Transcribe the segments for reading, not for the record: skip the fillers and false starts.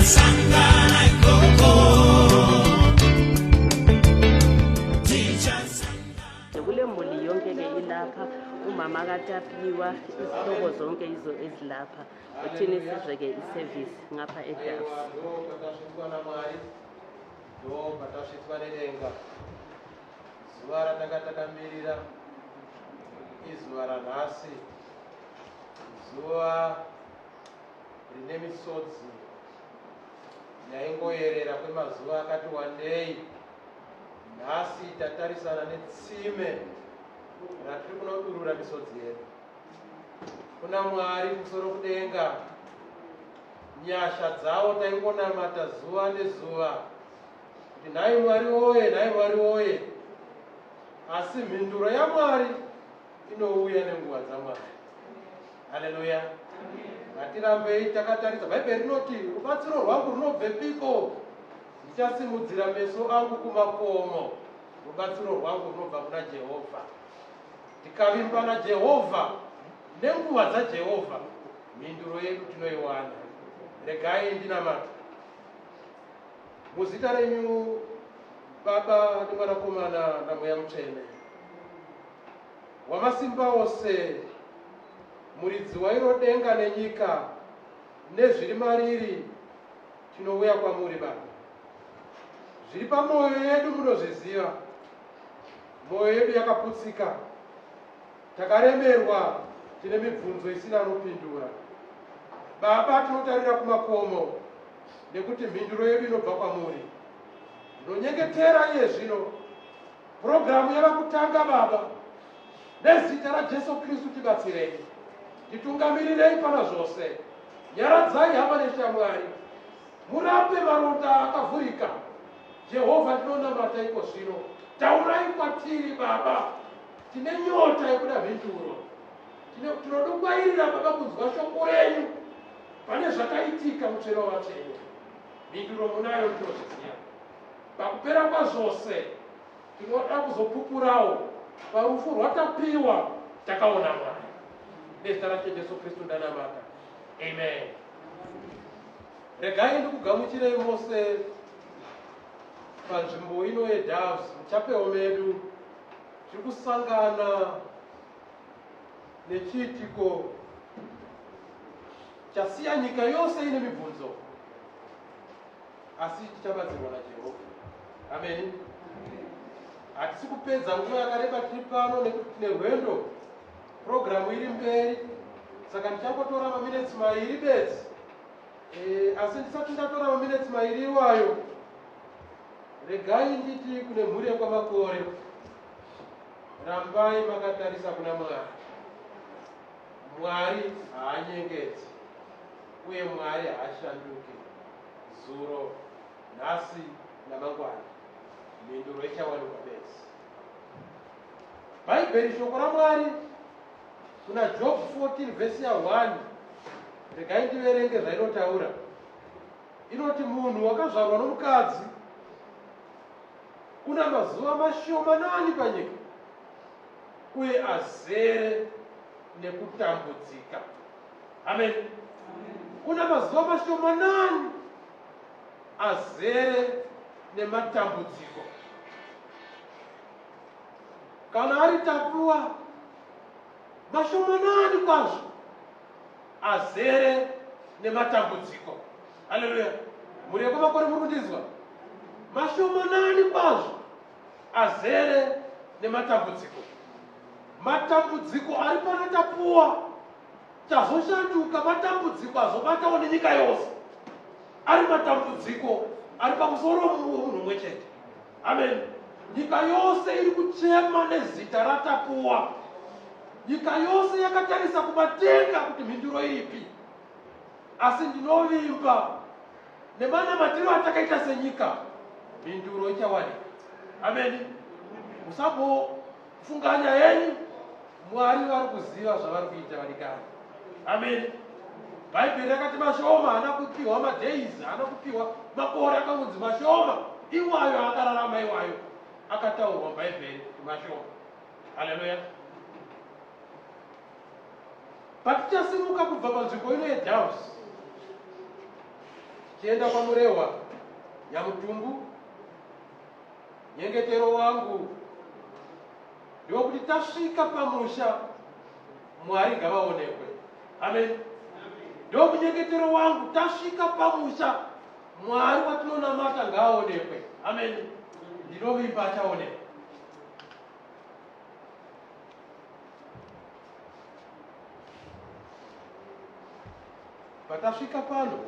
Tichasangana ikoko. Tichasangana. Kule muli yonke-ke ilapha umama kaTapiwa, izihlobo zonke yizo ezilapha. Uthini sizwe-ke isevisi ngapha eDoves. Ndobva tasvitswa nedenga. Zuva ratanga takamirira izuva ranhasi, zuva rine misodzi yaingoyerera kwemazuva akati wandei. Nhasi tatarisana netsime ratiri kunodurura misodzi yedu kuna Mwari kumusoro kudenga. Nyasha dzawo taingonamata zuva nezuva kuti nhai Mwari woye, nhai Mwari woye, asi mhinduro yaMwari inouya nenguva dzaMwari. Haleluya! Ngatirambei takatarisa. Bhaibheri rinoti, rubatsiro rwangu runobvepiko? Ndichasimudzira meso angu kumakomo, rubatsiro rwangu runobva kuna Jehovha. Tikavimba naJehovha nenguva dzaJehovha, mhinduro yedu tinoiwana. Regai ndinamate. Muzita renyu Baba neMwanakomana naMweya Mutsvene. Wamasimba ose, muridzi wairo denga nenyika nezviri mariri, tinouya kwamuri Baba. Zviri pamwoyo yedu munozviziva. Mwoyo yedu yakaputsika. Takaremerwa, tine mibvunzo isina anopindura. Baba, tinotarira kumakomo nekuti mhinduro yedu inobva kwamuri. Ndinonyengetera iye zvino, purogiramu yava kutanga, Baba. Nezita raJesu Kristu tibatsirei, titungamirirei pana zvose. Nyaradzai hama neshamwari, murape maronda akavhurika. Jehovha, ndinonamata iko zvino, taurai kwatiri Baba. Tine nyota yekuda mhinduro. Tinodokwairira Baba kunzwa shoko renyu pane zvakaitika mutsvene wavatsvene. Mhinduro munayo, ndinozviziva. Pakupera kwazvose, tinoda kuzopupurawo parufu rwatapiwa takaona Mwari. Nezita rake Jesu Kristu ndanamata. Amen. Regai ndikugamuchirei mose panzvimbo ino yeDoves muchapel medu. Tiri kusangana nechiitiko chasiya nyika yose ine mibvunzo, asi tichabatsirwa naJehovha. Ameni. Hatisi kupedza nguva yakareba tiri pano nekuti tine rwendo, purogiramu iri mberi, saka ndichangotora maminetsi mairi bedzi. E, asi ndisati ndatora maminetsi mairi iwayo, regai nditi kune mhuri yekwaMakore, rambai makatarisa kuna Mwari. Mwari haanyengedzi uye Mwari haashanduki, zuro, nhasi namangwana. Mhinduro ichawanikwa bedzi. Bhaibheri, shoko raMwari, kuna Job 14 vhesi ya 1, regai ndiverenge zvainotaura. Inoti munhu wakazvarwa nomukadzi una mazuva mashomanani panyika uye azere nekutambudzika. Amen. Una mazuva mashomanani azere nematambudziko. Kana ari Tapiwa, mashomanani kwazvo azere nematambudziko. Haleluya. Mhuri yekwaMakore, muri kundinzwa? Mashomanani kwazvo azere nematambudziko. Matambudziko ari pana Tapuwa chazoshanduka matambudziko azobatawo nenyika yose, ari matambudziko ari pamusoro womunhu mumwe chete. Amen. Nyika yose iri kuchema nezita raTapuwa. Nyika yose yakatarisa kumatenga kuti mhinduro iripi. Asi ndinovimba nemanamatiro atakaita senyika, mhinduro ichawanika. Ameni. Musambofunganya henyu, Mwari vari kuziva zvavari kuita vadikani. Ameni. Bhaibheri rakati mashoma haana kupiwa madays, haana kupiwa makore, akangonzi mashoma iwayo akararama iwayo akataurwa muBhaibheri kuti mashoma. Haleluya. Patichasimuka kubva panzvimbo ino yeDoves, Tichienda kwaMurehwa Nyamutumbu, nyengetero wangu ndokuti tasvika pamusha Mwari ngavaonekwe. Amen. Ndomunyengetero wangu tasvika pamusha Mwari watinonamata ngaaonekwe. Amen. Ndinovimba achaonekwa. Patasvika pano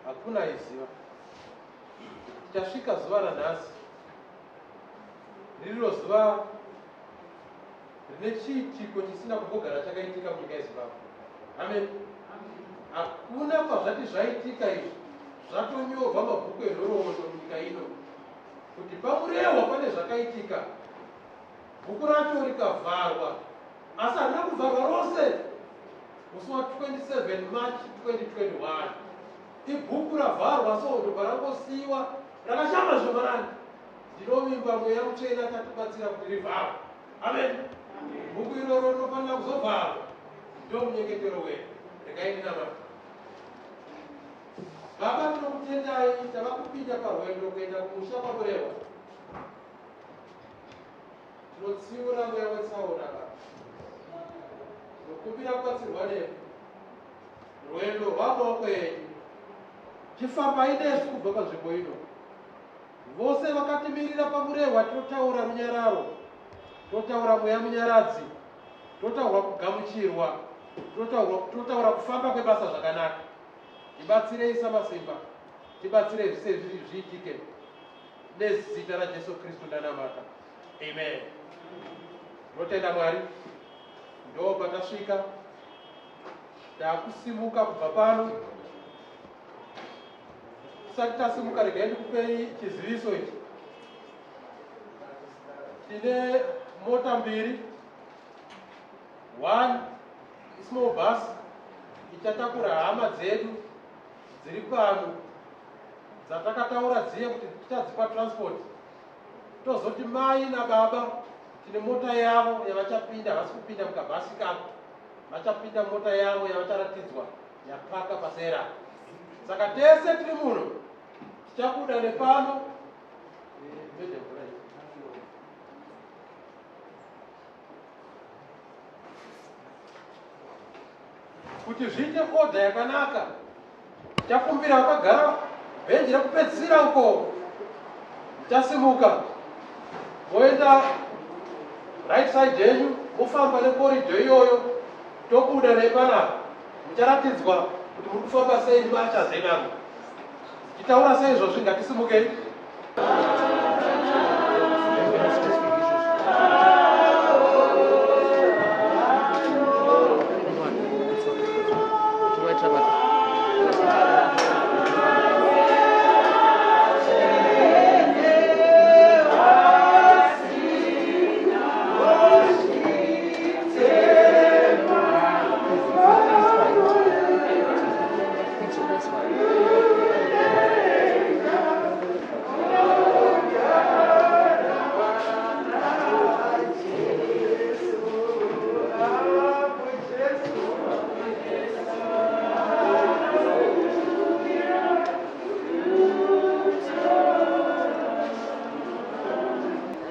hakuna aiziva kuti tichasvika zuva ranhasi ririro zuva rine chiitiko chisina kumbogara chakaitika munyika yeZimbabwe. Amen. Hakuna kwazvati zvaitika izvi, zvatonyorwa mabhuku enhoroondo munyika ino kuti paMurehwa pane zvakaitika, bhuku racho rikavharwa, asi harina kuvharwa rose musi wa 27 March 2021. Ibhuku ravharwa so ndobva rangosiyiwa rakashama zvomarani. Ndinovimba Mweya Mutsvene achatibatsira kuti rivharwe. Amen. Bhuku iroro rinofanira kuzovharwa. Ndomunyengetero wedu. Regai ndinamate. Baba, tinokutendai tava kupinda parwendo kuenda kumusha kwaMurehwa. Tinotsiura mweya wetsaona Baba. Tinokumbira kubatsirwa nemi. Rwendo rwamaoko enyu. Chifambai nesu kubva panzvimbo ino. Vose vakatimirira paMurehwa tinotaura runyararo, totaura mweya munyaradzi, totaurwa kugamuchirwa, totaura kufamba kwebasa zvakanaka. Tibatsirei samasimba, tibatsirei zvise zviitike nezita raJesu Kristu ndanamata. Amen. Tinotenda Mwari, ndo patasvika, takusimuka kubva pano. Tisati tasimuka, regai ndikupei chiziviso ichi. Tine mota mbiri, one small bus ichatakura hama dzedu dziri pano dzatakataura dziye kuti tichadzipa transport, tozoti mai nababa tine mota yavo yavachapinda. Havasi kupinda mukabhasi kako, vachapinda mota yavo yavacharatidzwa yapaka pasera. Saka tese tiri muno tichabuda nepano. Kuti zviite order yakanaka, tichakumbira vakagara bhenji rekupedzisira uko, tichasimuka voenda right side yenyu, mofamba necorridor iyoyo, tobuda nepanapa. Mucharatidzwa kuti muri kufamba sei nemashas enango. Tichitaura seizvozvi, ngatisimukei.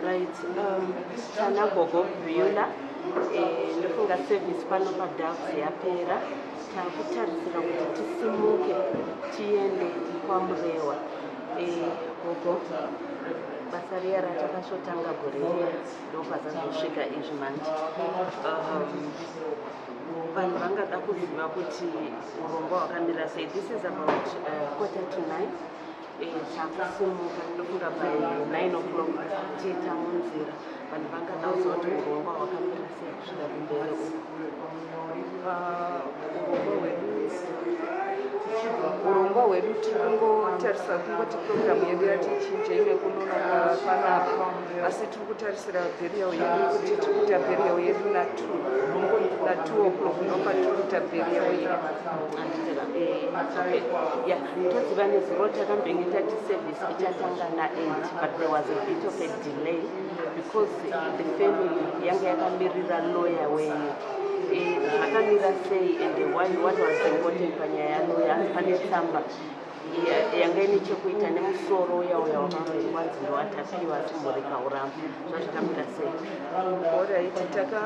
Right, tana Gogo Beulah, ndofunga service pano paDoves yapera, takutarisira kuti tisimuke tiende kwaMurewa. Gogo, basa riya ratakasvotanga gore riya ndopazazosvika izvi manje. Vanhu vangada kuziva kuti urongwa hwakamira sei. This is about quarter to nine. Takusimuka, ndofunga by 9 o'clock tiita munzira. Vanhu vangada kuziva kuti urongwa hwakamira sei kusvika kumberi uku. Urongwa hwedu tiri kungotarisa kungoti programu yedu yatichinjei nekunonoka panapa, asi tiri kutarisira burial yedu kuti tiri kuita burial yedu na2 o'clock, ndopatiri kuita burial yedu. Anditeka, okay, yeah, toziva nezuro takambenge tati service ichatanga na8, but there was a bit of a delay because the family yanga yakamirira lawyer wenyu. Zvakamira sei and why, what was important panyaya yaloya? Pane tsamba yanga ine chekuita nemusoro uya uya wakwanzi ndowatapiwa, asi mhuri ikauramba. Zvazvakamira sei? Alright, taka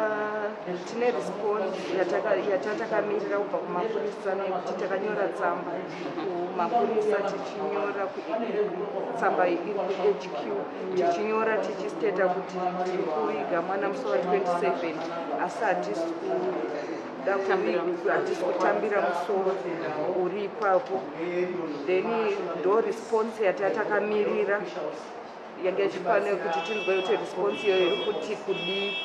tine response yatatakamirira kubva kumapurisa, nekuti takanyora tsamba kumapurisa, tichinyora tsamba iri kuHQ, tichinyora tichisteta kuti tiri kuviga mwana musi wa27, asi hatisi kuda, hatisi kutambira musoro uri ipapo. Then ndo response yatatakamirira, yanga ichifanira kuti tinzwe kuti response iyoyo iri kuti kudii.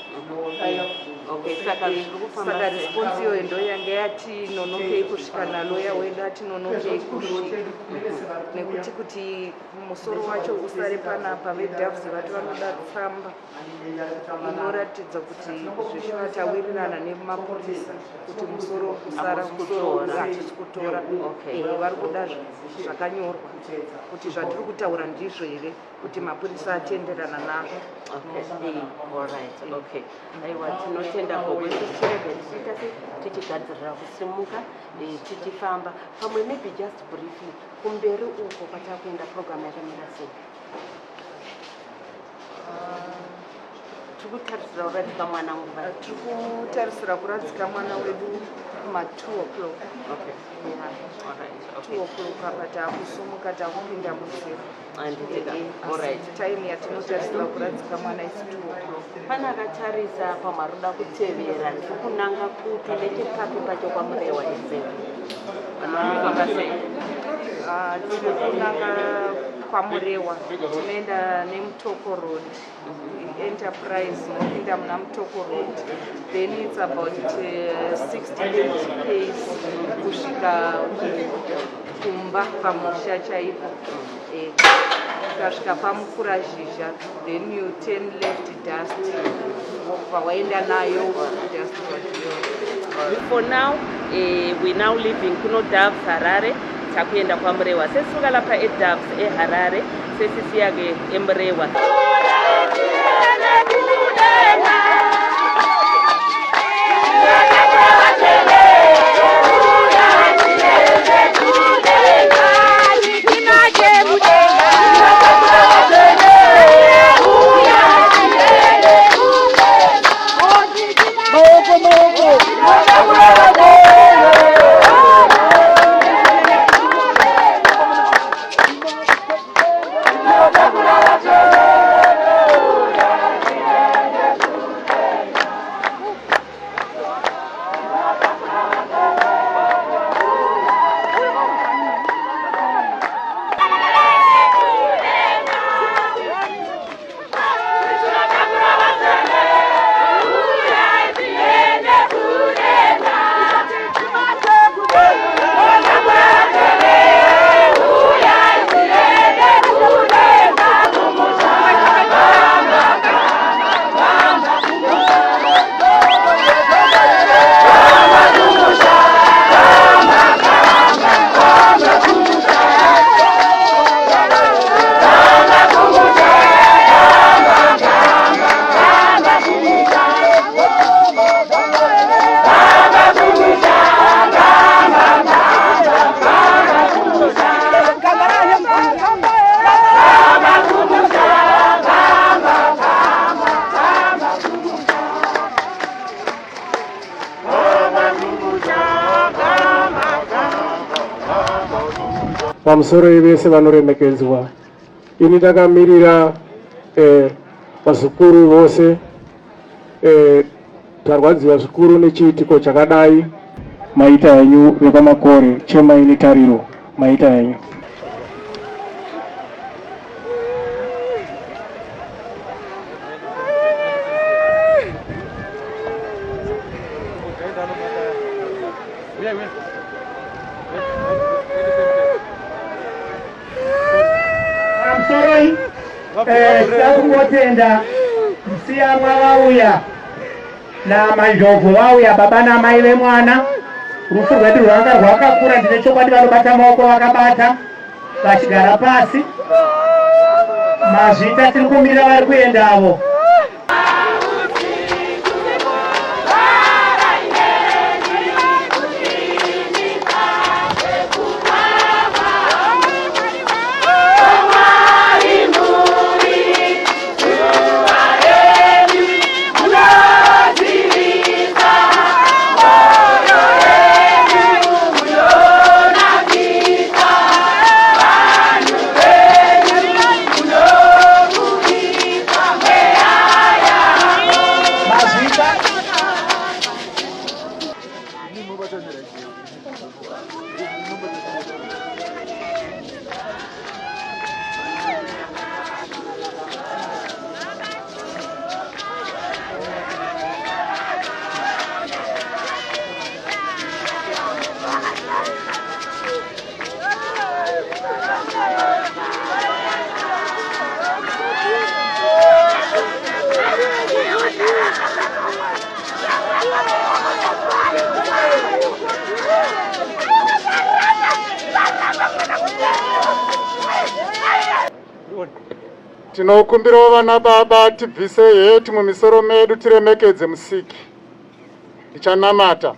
Okay, saka zviri kufamba Saka sei? response iyoyo ndo yanga yati nonokei kusvika, naloya wedu ati nonokei kusvika, nekuti kuti musoro wacho usare panapa, veDoves vati vanoda tsamba inoratidza kuti zvishuva tawirirana nemapurisa kuti musoro usara. Hamusi Musoro kutora. hatisi kutora. Vari kuda zvakanyorwa kuti zvatiri kutaura ndizvo here, kuti mapurisa atenderana nazvo. Okay, alright, okay. Aiwa, tinotenda gogo. Tichirege tichiita se tichigadzirira kusimuka, tichifamba pamwe. Maybe just briefly, kumberi uko kwatakuenda, program yakamira sei? Tiri kutarisira kuradzika mwana nguva? Tiri kutarisira kuradzika mwana wedu kuma2 o'clock. Okay, alright, okay. 2 o'clock apa taakusumuka, taakupinda munzira. Anditika, alright. Time yatinotarisira kuradzika mwana is 2 o'clock. Pane akatarisa pamwe ari kutevera, ndiri kunanga kupi, nechepapi pacho kwaMurewa exactly? Vanhu vanofamba sei? Ah, tiri kunanga kwaMurewa, tinoenda neMutoko Road, Enterprise, unopinda muna Mutoko Road, then it's about 68 ks kusvika kumba pamusha chaipo. Ukasvika paMukurazhizha, then you turn left, dust, wobva waenda nayo dust road iyoyo. For now, we now leaving kuno Doves, Harare, takuenda kwaMurewa. Sesisuka lapha eDoves eHarare, sesisiya-ke eMurewa. Maoko, maoko. Pamusoro vese vanoremekedzwa, ini ndakamirira vazukuru vose. Tarwadziwa zvikuru nechiitiko chakadai. Maita henyu vekwaMakore, chemai netariro. Maita henyu. Uya, uya. Pamusoroi, tida kungotenda Musiyamwa vauya naMandlovu, vauya baba namai vemwana. Rufu rwedu rwanga rwakakura. Ndine chokwadi vanobata maoko vakabata vachigara pasi. Mazvita, tiri kumirira vari kuendavo. Tinokumbirawo vana baba tibvise heti mumisoro medu tiremekedze Musiki. Ndichanamata.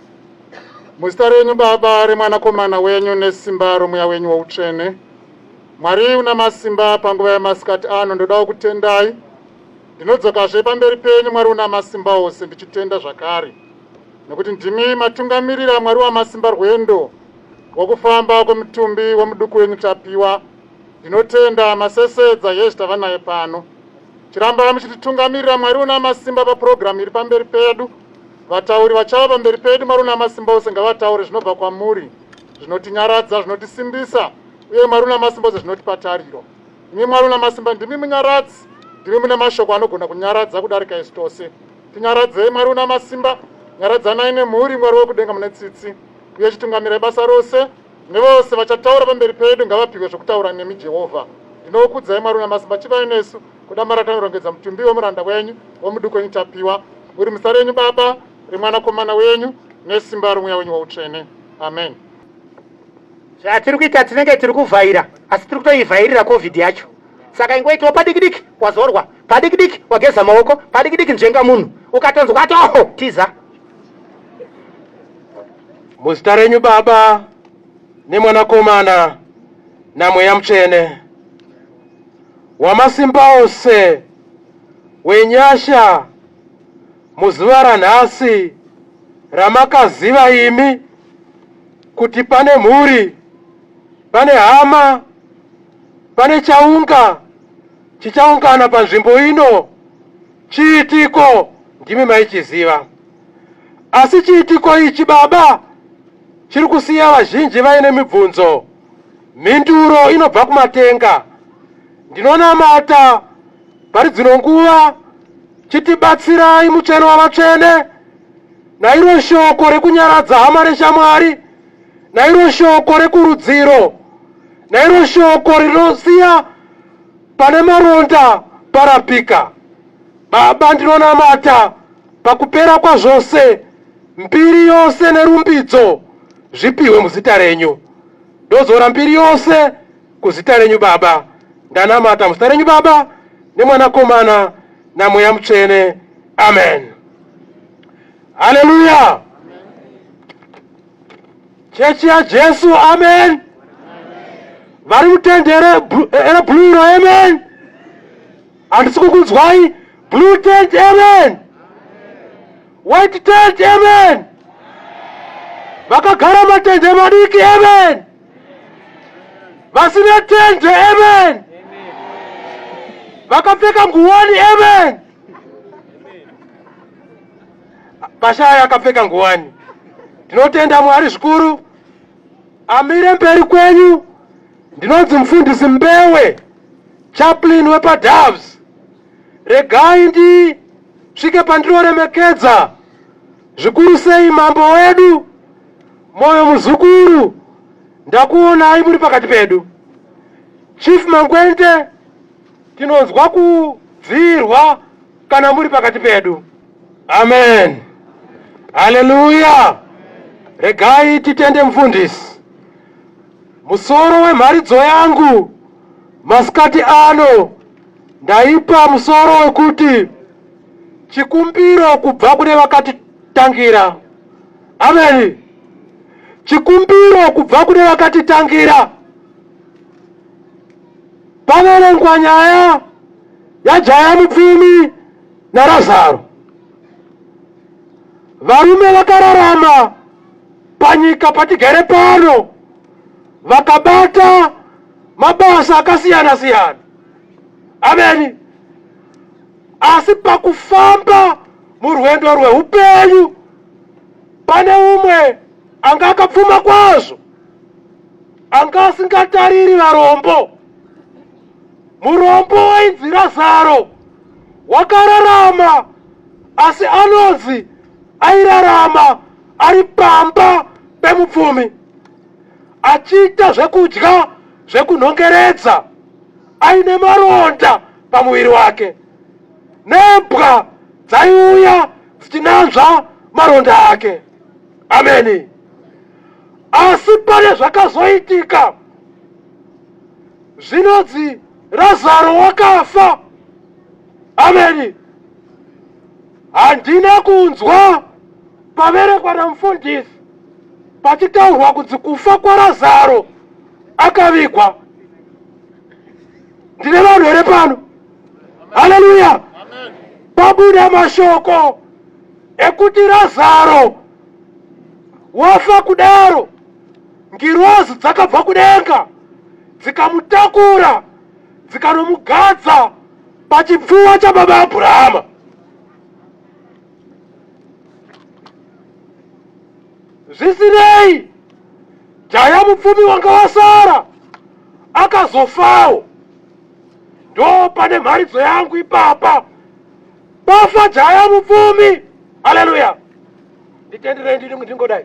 Muzita renyu Baba, reMwanakomana wenyu nesimba roMweya wenyu woutsvene. Mwari una masimba, panguva yamasikati ano ndodawo kutendai. Ndinodzokazve pamberi penyu Mwari una masimba ose ndichitenda zvakare. Nekuti ndimi matungamirira Mwari wamasimba rwendo rwokufamba kwemutumbi wemuduku wenyu Tapiwa. Ndinotenda masesedza yezvi tava naye pano. Chiramba muchititungamirira Mwari una masimba papurogiramu iri pamberi pedu. Vatauri vachava pamberi pedu Mwari una masimba ose ngavataure zvinobva kwamuri, zvinotinyaradza, zvinotisimbisa uye Mwari una masimba ose zvinotipa tariro. Imi Mwari una masimba ndimi munyaradzi, ndimi mune mashoko anogona kunyaradza kudarika isu tose. Tinyaradzei Mwari una masimba, nyaradzanai nemhuri Mwari wekudenga mune tsitsi uye chitungamirai basa rose. Nevose vachataura pamberi pedu ngavapihwe zvokutaura nemi Jehovha. Ndinokudzai Mwari unamasimba chivai nesu kudamara tanorongedza mutumbi wemuranda wenyu womuduku wenyu Tapiwa uri muzita renyu Baba remwanakomana wenyu nesimba romweya wenyu woutsvene. Amen. Zvatiri kuita tinenge tiri kuvhaira asi tiri kutoivhairira covid yacho saka ingoitawo padikidiki wazorwa padikidiki wageza maoko padikidiki nzvenga munhu ukatonzwa ati oho tiza. Muzita renyu Baba neMwanakomana naMweya Mutsvene, wamasimba ose wenyasha, muzuva ranhasi ramakaziva imi kuti pane mhuri, pane hama, pane chaunga chichaungana panzvimbo ino, chiitiko ndimi maichiziva. Asi chiitiko ichi Baba chiri kusiya vazhinji vaine mibvunzo. Mhinduro inobva kumatenga. Ndinonamata pari dzino nguva chitibatsirai mutsvene wavatsvene nairo shoko rekunyaradza hama neshamwari, nairo shoko rekurudziro, nairo shoko rinosiya pane maronda parapika. Baba, ndinonamata pakupera kwazvose, mbiri yose nerumbidzo zvipiwe muzita renyu. Ndozora mbiri yose kuzita renyu Baba. Ndanamata muzita renyu Baba neMwanakomana naMweya Mutsvene. Amen. Haleluya. Chechi yaJesu. Amen. Vari mutende reblue iro. Amen. Handisi kukunzwai. Blue tent. Amen. White tent. Amen. Vakagara matende madiki. Amen. Vasina tende. Amen. Vakapfeka nguwani. Amen. Pashaya akapfeka nguwani. Tinotenda Mwari zvikuru. Amire mberi kwenyu. Ndinonzi Mufundisi Mbewe, chaplain wepaDoves. Regai ndisvike pandinoremekedza zvikuru sei mambo wedu Moyo muzukuru, ndakuonai muri pakati pedu. Chief Mangwende, tinonzwa kubvirwa kana muri pakati pedu. Amen. Haleluya. Regai titende mufundisi. Musoro wemharidzo yangu masikati ano ndaipa musoro wekuti chikumbiro kubva kune vakatitangira. Amen. Chikumbiro kubva kune vakatitangira. Paverengwa nyaya yajaya mupfumi naRazaro. Varume vakararama panyika patigere pano vakabata mabasa akasiyana siyana. Ameni. Asi pakufamba murwendo rweupenyu pane umwe anga akapfuma kwazvo, anga asingatariri varombo. Murombo wainzi Razaro wakararama, asi anonzi airarama ari pamba pemupfumi achiita zvekudya zvekunhongeredza aine maronda pamuviri wake nembwa dzaiuya dzichinanzva maronda ake. Ameni. Asi pane zvakazoitika zvinonzi. Razaro wakafa. Ameni. Handina kunzwa paberekwa namufundisi pachitaurwa kunzi kufa kwaRazaro akavigwa. Ndine vanhu here pano? Haleluya! Pabuda mashoko ekuti Razaro wafa kudaro, ngirozi dzakabva kudenga dzikamutakura dzikanomugadza pachipfuva chababa Abrahama. Zvisinei, jaya mupfumi wanga wasara akazofawo. Ndo pane mharidzo yangu ipapa. Pafa jaya mupfumi. Haleluya. Nditenderei ndingodai.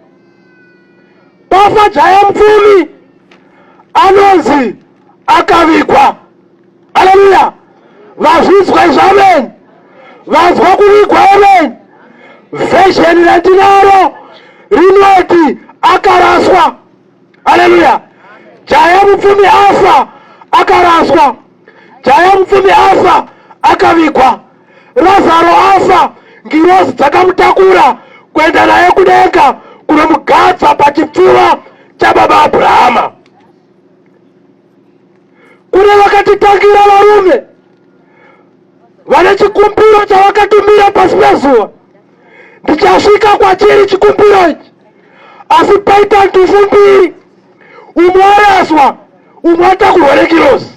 Pafa jaya mupfumi anonzi akavigwa. Haleluya. Vazvinzwa izvo, amen. Vanzwa kuvigwa, amen. Vhezheni randinaro rinoti akaraswa. Haleluya. Jaya mupfumi afa akaraswa. Jaya mupfumi afa akavigwa. Razaro afa, ngirozi dzakamutakura kuenda naye kudenga kunomugadza pachipfuva chababa Abrahama. Kune vakatitangira varume vane chikumbiro chavakatumira pasi pezuva. Ndichasvika kwachiri chikumbiro ichi, asi paita ndufu mbiri, umwe araswa, umwe atakurwa nengirozi.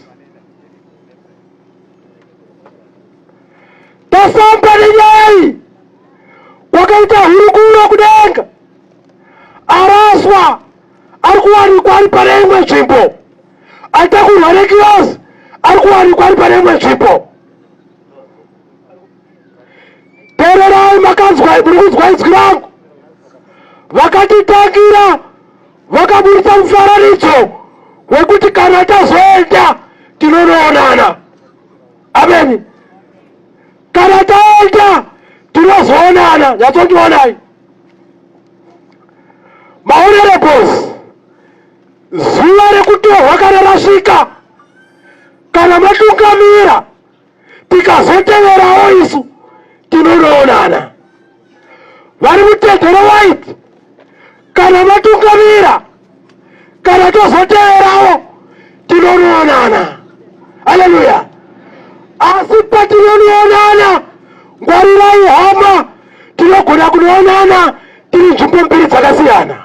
Tafamba nenyaya iyi, kwakaita hurukuro kudenga, araswa ari kuwanikwa ari pane imwe nzvimbo, atakurwa nengirozi ari kuwanikwa ari pane imwe nzvimbo. Teererai, makanzwa, muri kunzwa inzwi rangu. Vakatitangira vakaburitsa mufananidzo wekuti kana tazoenda tinonoonana. Ameni. Kana taenda tinozoonana. Nyatsondionai mahonorables, zuva rekutorwa kana rasvika, kana matungamira tikazoteverawo isu tinonoonana. Vari mutende rewhite, kana matungamira, kana tozoteverawo tinonoonana. Haleluya! Asi patinonoonana, ngwarirai hama, tinogona kunoonana tiri nzvimbo mbiri dzakasiyana.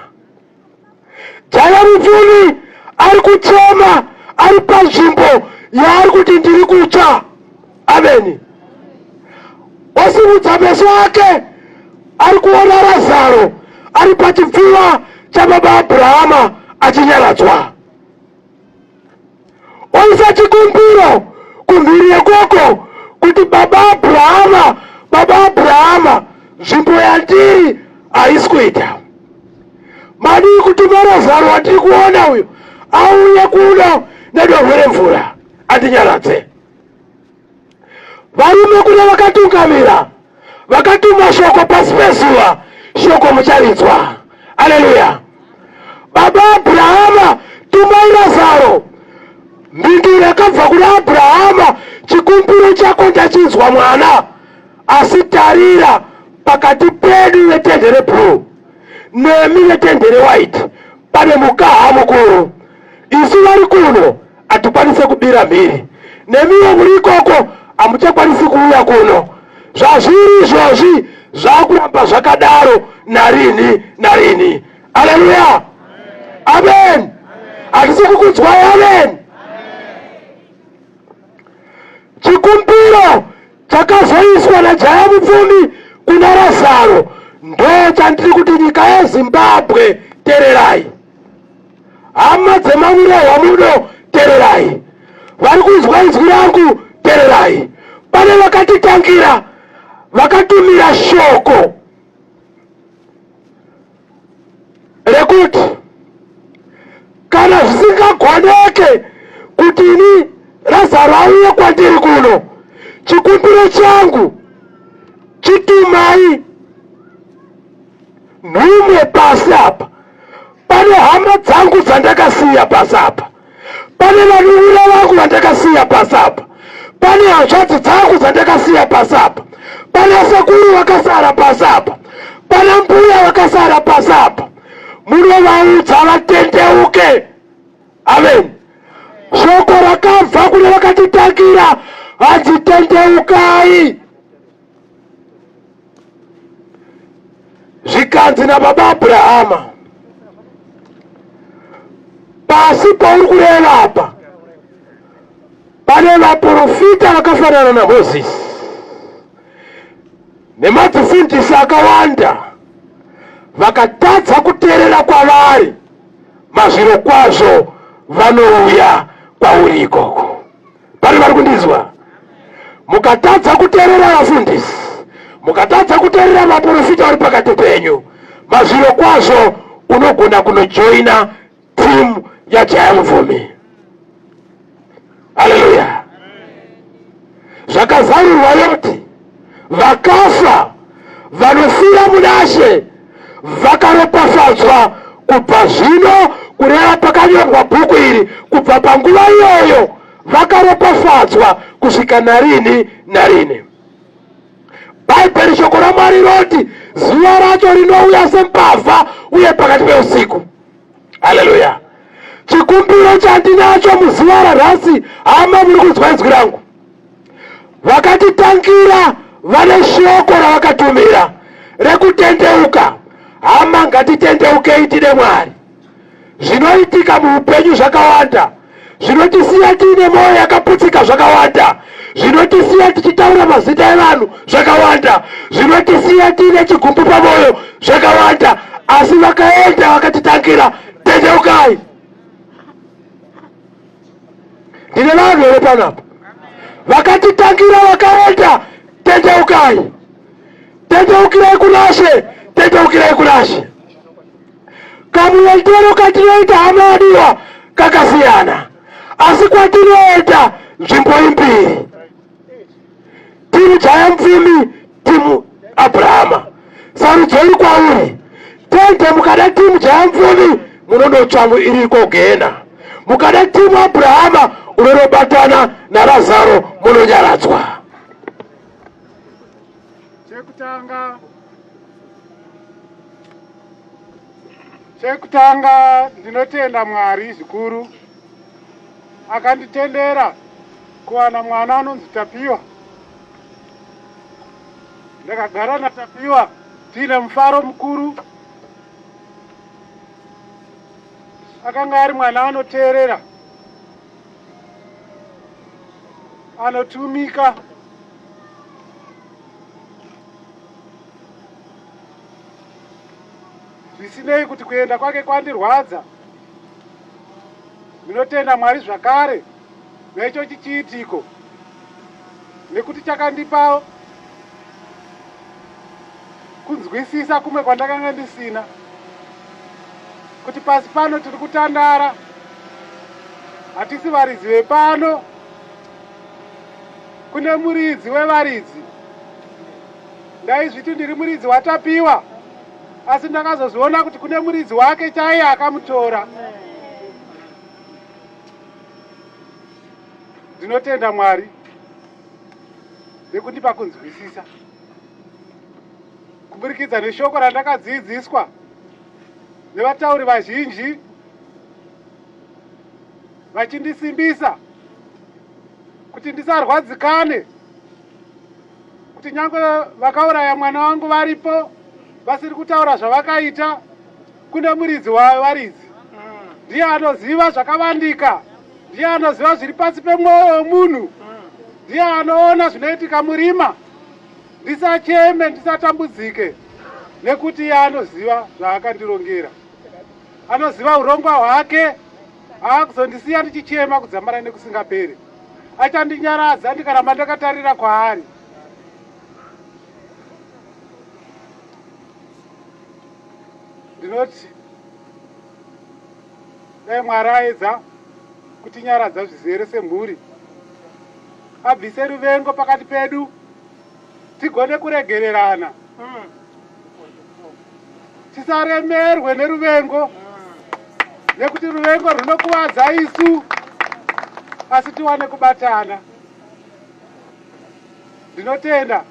Jaya mupfumi ari kuchema ari panzvimbo yaari kuti ndiri kutsva. Ameni. Osimudza meso ake ari kuona Razaro ari pachipfuva chababa Abrahama achinyaradzwa. Oisa chikumbiro kumhiri yekoko kuti baba Abrahama, baba Abrahama, nzvimbo yandiri haisi kuita. Madii kutuma Razaro wandiri kuona uyu auye kuno nedorwe remvura andinyaradze. Varume kune vakatungamira vakatuma shoko pasi pezuva, shoko mucharinzwa. Aleluya! Baba Abrahama, tumai Razaro. Mhinduro yakabva kuna Abrahama, chikumbiro chako ndachinzwa mwana, asi tarira pakati pedu vetende reblue nemi vetende rewhite pane mukaha mukuru. Isu vari kuno hatikwanise kubira mhiri, nemiwo muri ikoko hamuchakwanisi kuuya kuno. Zvazviri izvozvi zvakuramba zvakadaro narini narini. Aleluya, amen. Hatisi kukunzwai, amen. Chikumbiro chakazoiswa naJaya Mupfumi kuna Razaro ndo chandiri kuti nyika yeZimbabwe tererai. Hama dzemamurehwa muno tererai, vari kunzwa inzwi rangu tererai. Pane vakatitangira vakatumira shoko rekuti kana zvisingagoneke kuti ini Razaro auye kwandiri kuno, chikumbiro changu chitumai nhume pasi apa. Pane hama dzangu dzandakasiya pasi apa, pane vanun'una vangu vandakasiya. dzandakasiya pasi apa, pane hanzvadzi dzangu dzandakasiya pasi apa, pana sekuru vakasara pasi apa, pana mbuya vakasara pasi apa. Munovaudza vatendeuke. Amen. Shoko rakabva kune vakatitangira hanzi tendeukai. Zvikanzi nababa Abrahama, pasi pauri kureva apa pane vaprofita vakafanana naMozisi nemadzifundisi akawanda vakatadza kuteerera kwavari, mazvirokwazvo vanouya kwauri ikoko. Pane vari kundinzwa? Mukatadza kuteerera vafundisi, mukatadza kuteerera vaprofita vari pakati penyu, mazvirokwazvo unogona kunojoina timu yaJaya Mupfumi. Haleluya! Zvakazarurwa yoti vakafa vanofira munaShe vakaropafadzwa kubva zvino, kureva pakanyorwa bhuku iri, kubva panguva iyoyo vakaropafadzwa kusvika narini narini. Bhaibheri shoko raMwari roti zuva racho rinouya sembavha uye pakati peusiku. Haleluya! Chikumbiro chandinacho muzuva ranhasi, hama, muri kunzwa inzwi rangu? Vakatitangira vane shoko ravakatumira rekutendeuka. Hama, ngatitendeukei tide Mwari. Zvinoitika muupenyu zvakawanda zvinotisiya tiine mwoyo yakaputsika zvakawanda, zvinotisiya tichitaura mazita evanhu zvakawanda, zvinotisiya tiine chigumbu pamwoyo zvakawanda, asi vakaenda vakatitangira. Tendeukai. Ndine vanhu here panapa vakatitangira vakaenda? Tendeukai, tendeukirai kunaShe, tendeukirai kunaShe. Kamuendero katinoita hama yadiwa kakasiyana, asi kwatinoenda nzvimbo imbiri. Timu Jaya Mupfumi, timu Abrahama. Sarudzo iri kwauri. Tende mukada timu Jaya Mupfumi munonotsva iriko gehena. Mukada timu Abrahama unonobatana naRazaro munonyaradzwa. Chekutanga Chekutanga ndinotenda Mwari zvikuru akanditendera kuwana mwana anonzi Tapiwa. Ndakagara naTapiwa tiine mufaro mukuru. Akanga ari mwana anoteerera, anotumika. Zvisinei kuti kuenda kwake kwandirwadza, ndinotenda Mwari zvakare naichochi chiitiko nekuti chakandipa kunzwisisa kumwe kwandakanga ndisina kuti pasi pano tiri kutandara, hatisi varidzi vepano, kune muridzi wevaridzi. Ndaizviti ndiri muridzi waTapiwa asi ndakazozviona kuti kune muridzi wake chaiye akamutora. Ndinotenda Mwari nekundipa kunzwisisa kuburikidza neshoko randakadzidziswa nevatauri vazhinji vachindisimbisa kuti ndisarwadzikane kuti nyange vakauraya mwana wangu varipo vasiri kutaura zvavakaita kune muridzi wayo varidzi ndiye anoziva zvakavandika, ndiye anoziva zviri pasi pemwoyo wemunhu, ndiye anoona zvinoitika murima. Ndisacheme, ndisatambudzike nekuti iye anoziva zvaakandirongera, anoziva urongwa hwake. Haakuzondisiya ndichichema kudzamara nekusingaperi. Achandinyaradza ndikaramba ndakatarira kwaari. Ndinoti dai Mwari aedza kutinyaradza zvizere semhuri, abvise ruvengo pakati pedu, tigone kuregererana, tisaremerwe neruvengo, nekuti ruvengo runokuvadza isu. asi tiwane kubatana. Ndinotenda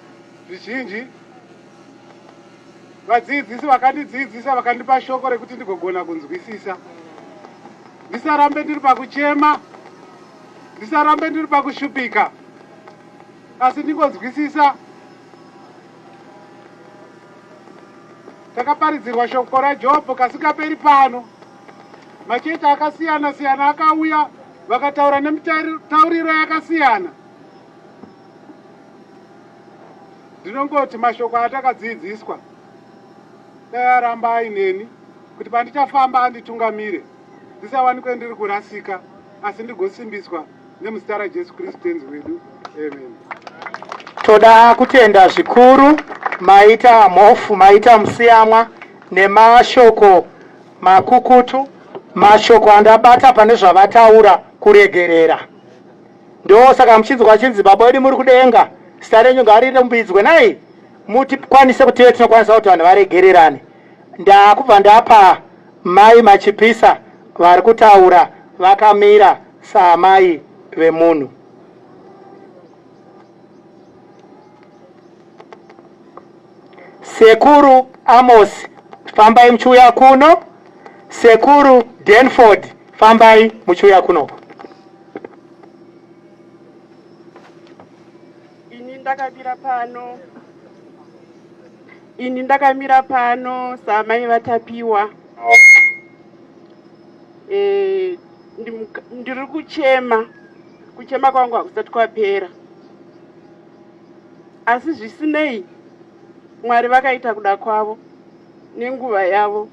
zvizhinji vadzidzisi vakandidzidzisa vakandipa shoko rekuti ndigogona kunzwisisa. Ndisarambe ndiri pakuchema, ndisarambe ndiri pakushupika, asi ndingonzwisisa. Takaparidzirwa shoko raJobho kasingaperi pano. Machechi akasiyana siyana akauya vakataura nemitauriro yakasiyana. Ndinongoti mashoko atakadzidziswa dai aramba aineni kuti pandichafamba anditungamire ndisawanikwe ndiri kurasika asi ndigosimbiswa nemuzita raJesu Kristu tenzi wedu. Amen. Toda kutenda zvikuru maita mhofu, maita musiyamwa nemashoko makukutu, mashoko andabata pane zvavataura kuregerera. Ndosaka muchinzwa chinzi baba wedu muri kudenga, zita renyu ngarirumbidzwe nai mutikwanise kuti tive tinokwanisa kuti vanhu varegererane. Ndakubva ndapa mai Machipisa vari kutaura vakamira saamai vemunhu. Sekuru Amos fambai muchiuya kuno. Sekuru Denford fambai muchiuya kuno. Ini ndakamira pano, ini ndakamira pano saamai vaTapiwa. E, ndiri kuchema, kuchema kwangu hakusati kwapera, asi zvisinei Mwari vakaita kuda kwavo nenguva yavo.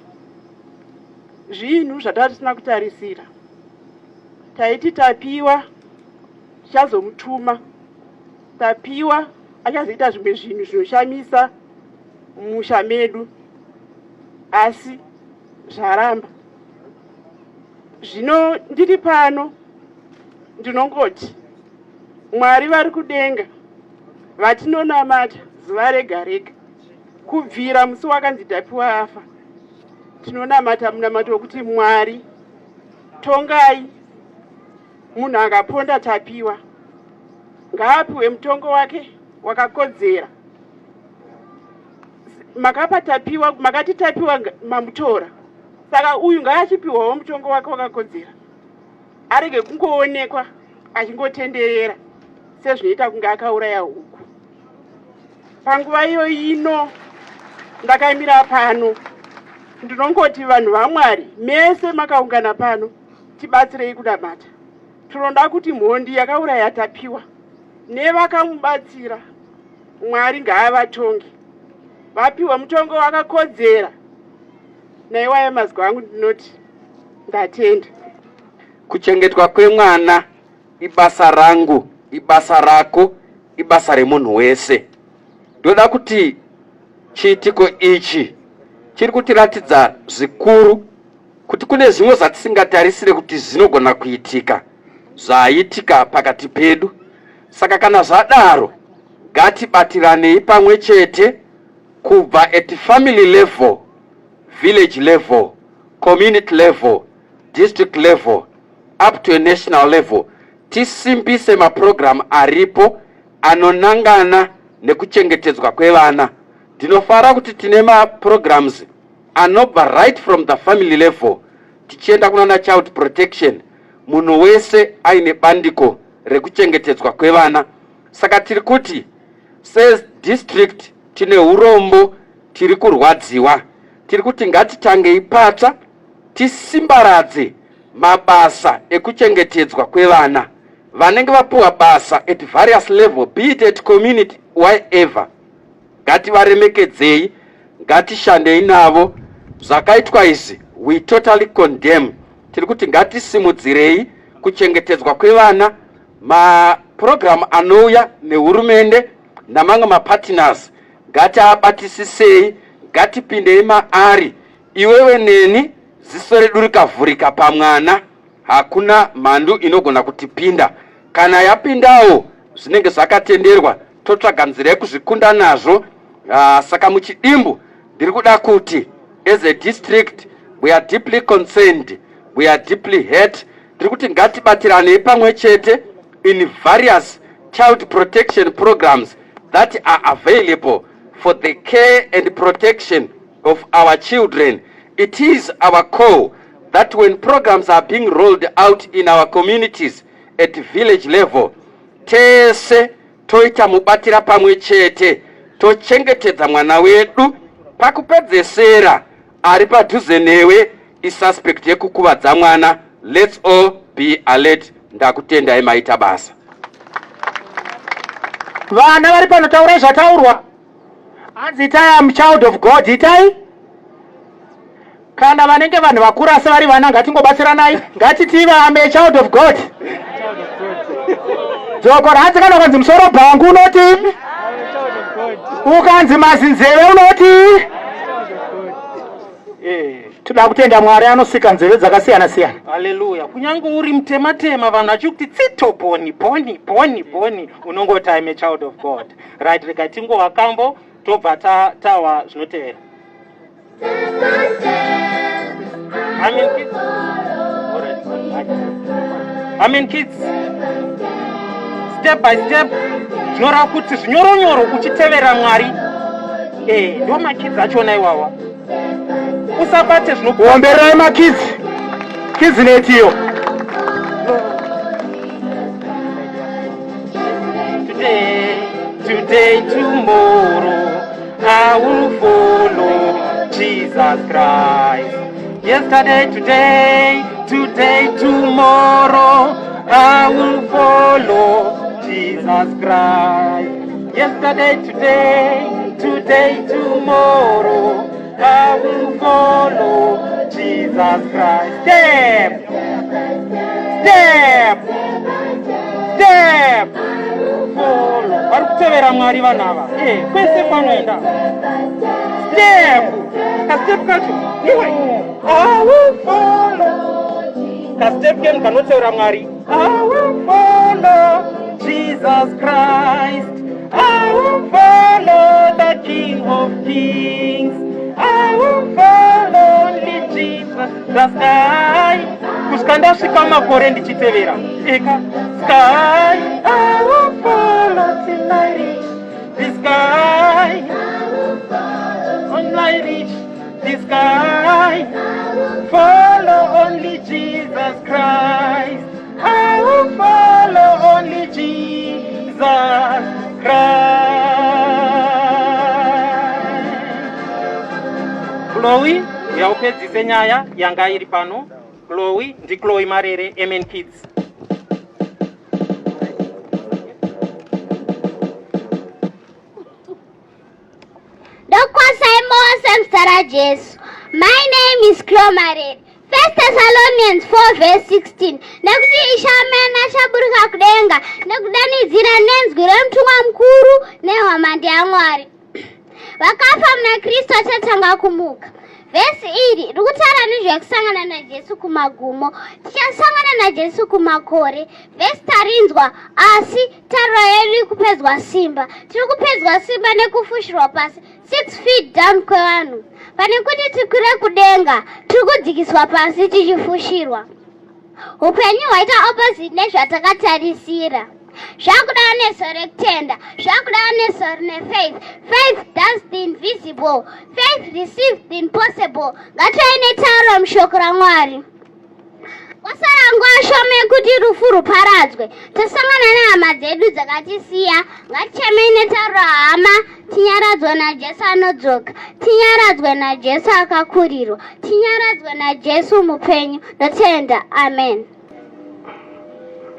Zvinhu zvatatisina kutarisira, taiti Tapiwa tichazomutuma, Tapiwa achazoita zvimwe zvinhu zvinoshamisa mumusha medu, asi zvaramba. Zvino ndiri pano ndinongoti Mwari vari kudenga vatinonamata zuva rega rega kubvira musi wakanzi Tapiwa afa, tinonamata munamato wekuti Mwari tongai munhu akaponda Tapiwa ngaapiwe mutongo wake wakakodzera. Makapa Tapiwa, makati Tapiwa mamutora, saka uyu ngaachipiwawo mutongo wake wakakodzera, arege kungoonekwa achingotenderera sezvinoita kunge akauraya huku. Panguva iyo ino ndakamira pano, ndinongoti vanhu vaMwari mese makaungana pano, tibatsirei kunamata. Tinoda kuti mhondi yakauraya Tapiwa nevakamubatsira Mwari ngaavatonge vapiwe mutongo wakakodzera. Naiwaya mazwi angu ndinoti ndatenda. Kuchengetwa kwemwana ibasa rangu, ibasa rako, ibasa remunhu wese. Ndoda kuti chiitiko ichi chiri kutiratidza zvikuru kuti kune zvimwe zvatisingatarisire kuti zvinogona kuitika zvaitika pakati pedu. Saka kana zvadaro, ngatibatiranei pamwe chete kubva at family level, village level, community level, district level up to a national level, tisimbise mapurogiramu aripo anonangana nekuchengetedzwa kwevana. Ndinofara kuti tine maprograms anobva right from the family level tichienda kunana child protection, munhu wese aine bandiko rekuchengetedzwa kwevana. Saka tiri kuti sedistrict tine urombo, tiri kurwadziwa, tiri kuti ngatitangei patsva tisimbaradze mabasa ekuchengetedzwa kwevana vanenge vapuwa basa at various level, be it at community, whatever. Ngativaremekedzei, ngatishandei navo. Zvakaitwa izvi we totally condemn. Tiri kuti ngatisimudzirei kuchengetedzwa kwevana, mapurogiramu anouya nehurumende namamwe mapartners ngatiabatisisei, ngatipindei maari. Iwewe neni ziso redu rikavhurika pamwana, hakuna mhandu inogona kutipinda. Kana yapindawo zvinenge zvakatenderwa, totsvaga nzira yekuzvikunda nazvo. Saka muchidimbu ndiri kuda kuti as a district we are deeply concerned, we are deeply hurt. Tiri kuti ngatibatiranei pamwe chete in various child protection programs that are available for the care and protection of our children. It is our call that when programs are being rolled out in our communities at village level, tese toita mubatira pamwe chete tochengetedza mwana wedu. Pakupedzesera, ari padhuze newe isuspect yekukuvadza mwana. Let's all be alert. Ndakutendai, maita basa. Vana vari pano, taurai zvataurwa. Hanzi itai am child of God. Itai kana vanenge vanhu vakura asi vari vana, ngatingobatsiranai. Ngatitive am a child of God. Dzoko ranzi kana ukanzi musoro bhangu unoti, ukanzi mazinzeve unoti. Toda kutenda Mwari anosika nzeve dzakasiyana siyana. Haleluya. Kunyange uri mutematema, vanhu vachikuti tsito boni boni boni boni, unongoti I'm a child of God. Right, rega tingova kambo, tobva tawa zvinotevera. Amen, kids. Alright. Amen, kids. Step by step zvinoreva kuti zvinyoronyoro uchitevera Mwari. Ndo makids achona iwawa. Usabate zvino. Omberai makids. Kids iyo. Today, today, tomorrow, I will follow Jesus Christ. Yesterday, today, today, tomorrow, I will follow Jesus Christ. Yesterday, today, today, tomorrow, I will follow Jesus Christ. Step, step, step. Follow. Vari kutevera Mwari vanhu ava. Kwese kwanoenda. Step. Kastep kacho. Iwe. I will follow. Kastep kenu kanotevera Mwari. I will follow Jesus Christ. I will follow the King of Kings. I will follow only Jesus the sky. Kusvika ndasvika makore ndichitevera. Eka sky. I will follow till I reach the sky. Until I reach the sky. Follow only Jesus Christ. I will follow only Jesus Christ. Chloe, yaupedzise nyaya yanga iri pano. Chloe, ndi Chloe Marere, MN Kids. Ndokwazisai mose muzita raJesu. My name is Chloe Marere. First Thessalonians 4 verse 16. Nekuti Ishe amene achaburuka kudenga nekudanidzira nenzwi remutumwa mukuru nehwamanda yaMwari. Vakafa muna Kristu achatanga kumuka. Vhesi iri riri kutaura nezvekusangana naJesu kumagumo. Tichasangana naJesu kumakore. Vhesi tarinzwa, asi tariro yedu iri kupedzwa simba. Tiri kupedzwa simba nekufushirwa pasi 6 feet down kwevanhu. Pane kuti tikwire kudenga, tiri kudzikiswa pasi tichifushirwa. Upenyu hwaita opposite nezvatakatarisira. Zvakuda neso rekutenda, zvakuda neso rine faith. Faith does the invisible. Faith receives the impossible. Ngative netariro mushoko raMwari. Kwasara nguva shoma yekuti rufu ruparadzwe. Tosangana nehama dzedu dzakatisiya. Ngatichemei netariro hama, tinyaradzwe naJesu anodzoka. Tinyaradzwe naJesu akakurirwa. Tinyaradzwe naJesu mupenyu. Ndotenda. Amen.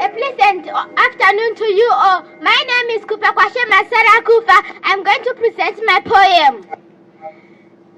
A pleasant afternoon to you all. My name is Kupa Kwashe Masara Kufa. I'm going to present my poem.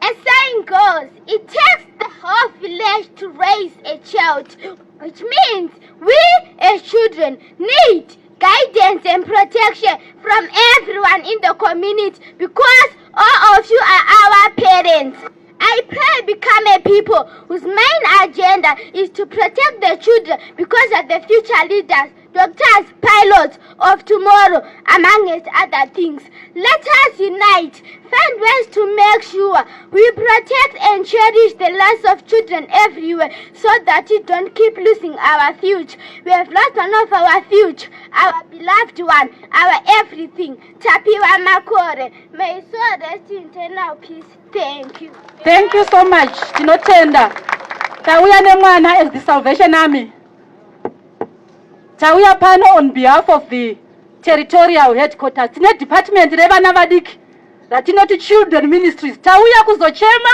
A saying goes, it takes the whole village to raise a child, which means we as children need guidance and protection from everyone in the community because all of you are our parents. I pray become a people whose main agenda is to protect the children because of the future leaders, doctors, pilots of tomorrow, amongst other things. Let us unite, find ways to make sure we protect and cherish the lives of children everywhere so that we don't keep losing our future. We have lost one of our future, our beloved one, our everything. Tapiwa Makore. May his soul rest in eternal peace. Thank you. Thank you so much. Tinotenda. Tauya nemwana as the Salvation Army. Tauya pano on behalf of the territorial headquarters. Tine department revana vadiki ratinoti children ministries. Tauya kuzochema,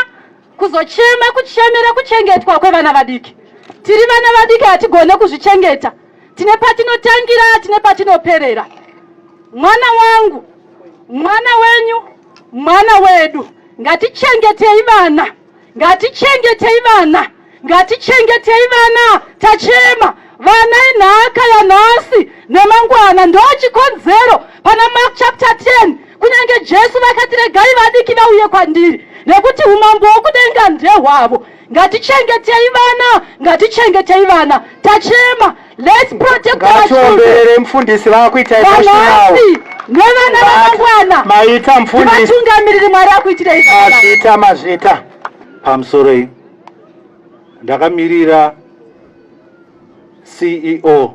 kuzochema, kuchemera kuchengetwa kwevana vadiki. Tiri vana vadiki hatigone kuzvichengeta. Tine patinotangira, tine patinoperera. Mwana wangu, mwana wenyu, mwana wedu, ngatichengetei vana, ngatichengetei vana, ngatichengetei vana. Tachema vana inhaka yanhasi nemangwana, ndochikonzero pana Mark chapter 10 kunyange Jesu vakati regai vadiki vauye kwandiri nekuti umambo hwokudenga ndehwavo. Ngatichengetei vana, ngatichengetei vana. Tachema, let's protect our children. Ngatiomberere mufundisi vakuita emotional. Vanhasi nevana vamangwana Maita mufundisi. Vatungamiriri Mwari akuitirei zvakanaka. Mazvita, mazvita. Pamusoro iyi ndakamirira CEO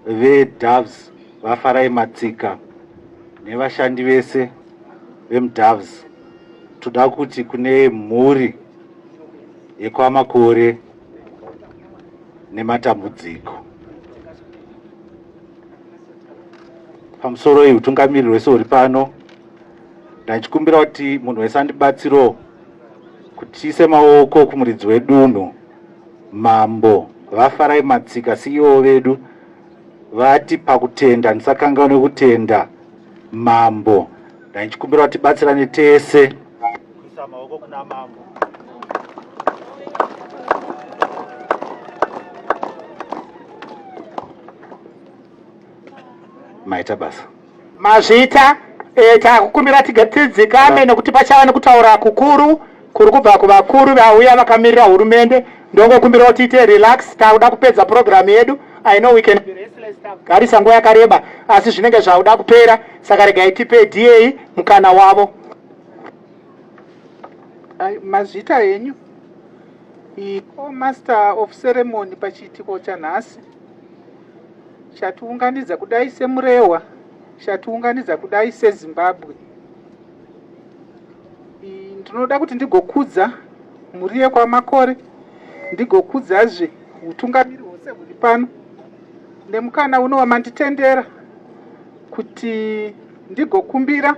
veDoves vaFarai Matsika nevashandi vese vemuDoves. Toda kuti kune mhuri yekwaMakore nematambudziko. Pamusoro iyi hutungamiriri hwese huri pano, ndachikumbira kuti munhu wese andibatsirewo kuti tiise maoko kumuridzi wedunhu Mambo vaFarai Matsika CEO vedu vati pakutenda ndisakanganwe kutenda Mambo. Ndaichikumbira kuti tibatsirane tese kuisa maoko kuna Mambo. Maita basa. Mazvita. E, takukumbira tidzikame nekuti pachava nekutaura kukuru kuri kubva kuvakuru vauya vakamirira hurumende. Ndongokumbira kuti tiite relax, takuda kupedza program yedu. I know we can be restless, tagarisa nguva yakareba, asi zvinenge zvakuda kupera, saka regai tipe DA mukana wavo. Mazvita henyu. Co-master of ceremony pachiitiko chanhasi chatiunganidza kudai seMurehwa, chatiunganidza kudai seZimbabwe. Ndinoda kuti ndigokudza mhuri yekwaMakore, ndigokudzazve hutungamiri hwose huri pano nemukana uno wamanditendera kuti ndigokumbira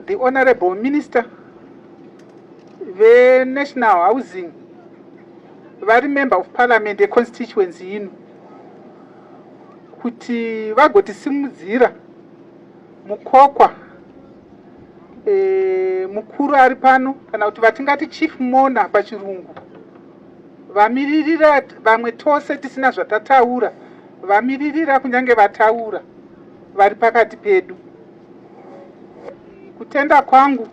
the Honorable Minister veNational Housing vari Member of Parliament yeconstituency ino kuti vagotisimudzira mukokwa mukuru ari pano, kana kuti vatingati Chief Mona pachirungu, vamiririra vamwe tose tisina zvatataura, vamiririra kunyange vataura vari pakati pedu. Kutenda kwangu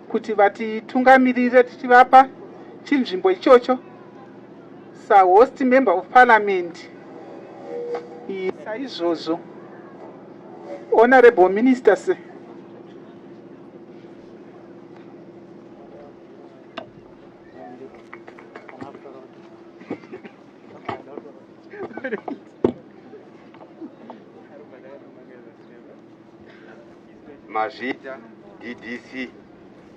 kuti vatitungamirire tichivapa chinzvimbo ichocho sahost member of parliament. Saizvozvo, Honorable Minister, sir. Mazvita DDC,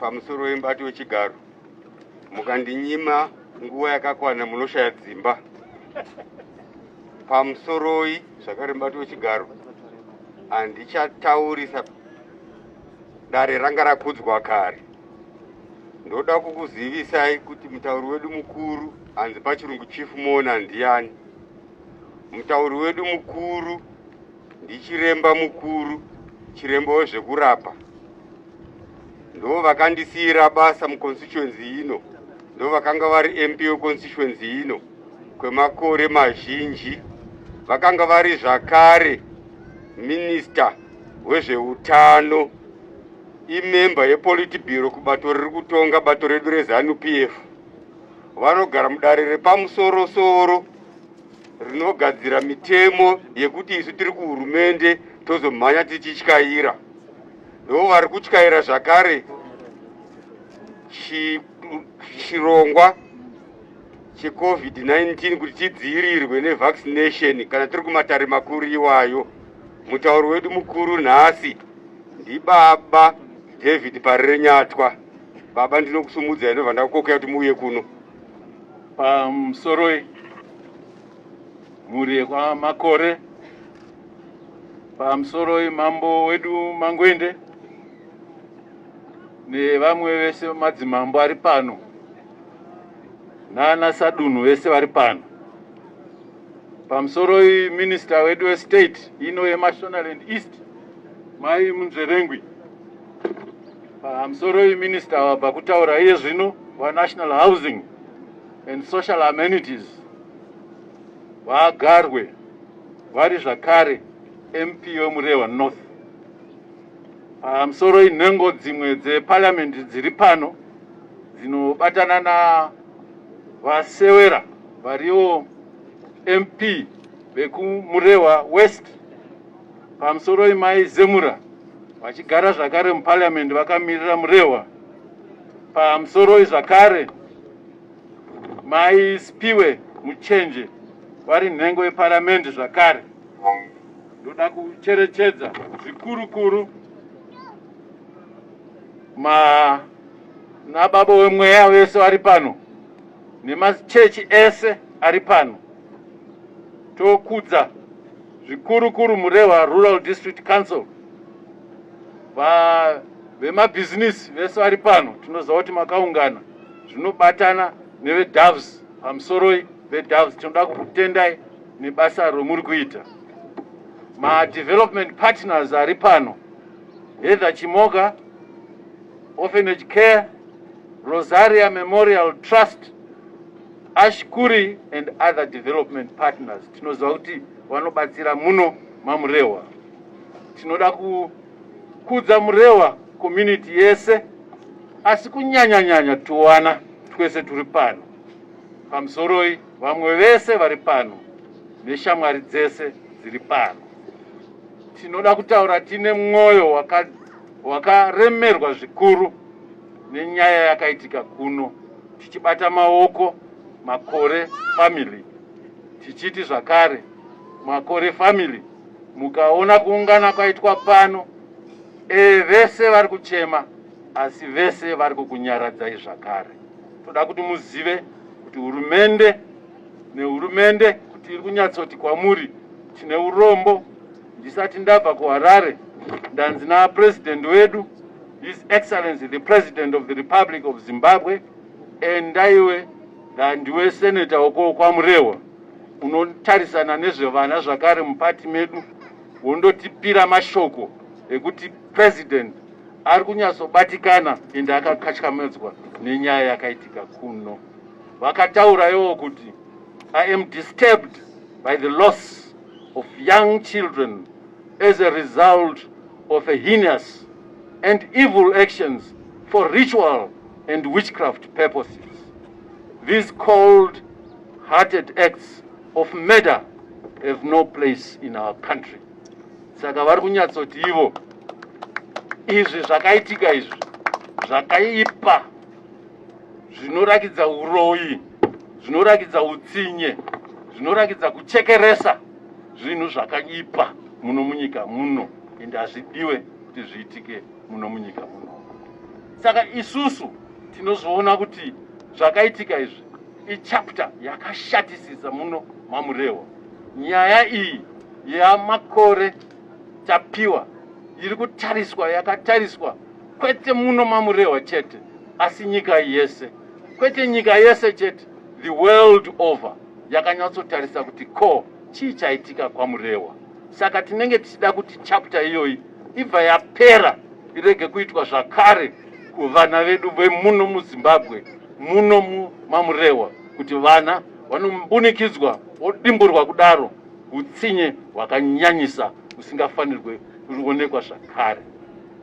pamusoro wembato wechigaro, mukandinyima nguva yakakwana munoshaya dzimba. Pamusoroi zvakare mubato wechigaro, handichataurisa dare ranga rakudzwa kare. Ndoda kukuzivisai kuti mutauri wedu mukuru hanzi pachirungu Chief Mona ndiani. Mutauri wedu mukuru ndichiremba mukuru, chiremba wezvekurapa. Ndo vakandisiyira basa muconstituency ino, ndo vakanga vari MP weconstituency ino kwemakore mazhinji. Vakanga vari zvakare minista wezveutano. Imemba yePolitiburo kubato riri kutonga bato redu reZanu PF. Vanogara mudare repamusorosoro rinogadzira mitemo yekuti isu tiri kuhurumende tozomhanya tichityaira. Ndivo vari kutyaira zvakare chirongwa cheCovid-19 kuti chidziirirwe nevaccination kana tiri kumatare makuru iwayo. Mutauri wedu mukuru nhasi ndibaba David Parirenyatwa. Baba, ndinokusumudzai ndobva ndakukokera kuti muuye kuno. Pamusoroi mhuri yekwaMakore, pamusoroi mambo wedu Mangwende nevamwe vese madzimambo ari pano nana sadunhu vese vari pano. Pamusoroi minista wedu westate ino yeMashonaland East Mai Munzverengwi. Pamusoroi minista wabva kutaura iye zvino waNational Housing and Social Amenities VaGarwe vari zvakare MP weMurehwa North. Pamusoroi nhengo dzimwe dzeparliament dziri pano dzinobatana naVaSewera variwo MP vekuMurehwa West. Pamusoroi Mai Zemura vachigara zvakare muparliament vakamirira Murehwa. Pamusoroi zvakare Mai Spiwe Muchenje vari nhengo yeparamende zvakare. Ndoda kucherechedza zvikurukuru ma nababa wemweya vese vari pano nemachechi ese ari pano. Tokudza zvikurukuru Murehwa Rural District Council, vemabhizinisi vese vari pano, tinoziva kuti makaungana zvinobatana neveDoves. Pamusoroi veDoves, tinoda kukutendai nebasa romuri kuita. Madevelopment partners ari pano, Heather Chimoga, Orphanage Care, Rosaria Memorial Trust, Ashkuri and other development partners. Tinoziva kuti vanobatsira muno maMurehwa. Tinoda kukudza Murehwa community yese, asi kunyanyanyanya tuwana twese turi pano. Pamusoroi vamwe vese vari pano neshamwari dzese dziri pano. Tinoda kutaura tine mwoyo wakaremerwa waka zvikuru nenyaya yakaitika kuno, tichibata maoko Makore family, tichiti zvakare Makore family, mukaona kuungana kwaitwa pano, e vese vari kuchema asi vese vari kukunyaradzai zvakare. Toda kuti muzive kuti hurumende nehurumende kuti iri kunyatsoti kwamuri tine urombo. Ndisati ndabva kuHarare ndanzi napresident wedu, His Excellency the President of the Republic of Zimbabwe, endaiwe ndiwe senator woko kwaMurehwa unotarisana nezvevana zvakare mupati medu, wondotipira mashoko ekuti president ari kunyatsobatikana ende akakatyamedzwa nenyaya yakaitika kuno. Vakataura ivo kuti I am disturbed by the loss of young children as a result of a heinous and evil actions for ritual and witchcraft purposes. These cold-hearted acts of murder have no place in our country. Saka vari kunyatsoti ivo izvi zvakaitika izvi zvakaipa, zvinorakidza uroyi, zvinorakidza utsinye, zvinorakidza kuchekeresa, zvinhu zvakaipa muno munyika muno, ende hazvidiwe kuti zviitike muno munyika muno. Saka isusu tinozviona kuti zvakaitika izvi ichapter yakashatisisa muno maMurehwa. Nyaya iyi yaMakore Tapiwa iri kutariswa, yakatariswa kwete muno maMurehwa chete, asi nyika yese, kwete nyika yese chete, the world over yakanyatsotarisa kuti ko chii chaitika kwaMurehwa. Saka tinenge tichida kuti chapter iyoyi ibva yapera, irege kuitwa zvakare kuvana vedu vemuno muZimbabwe, muno maMurehwa, kuti vana vanombunikidzwa vodimburwa kudaro, utsinye hwakanyanyisa husingafanirwe kuonekwa zvakare.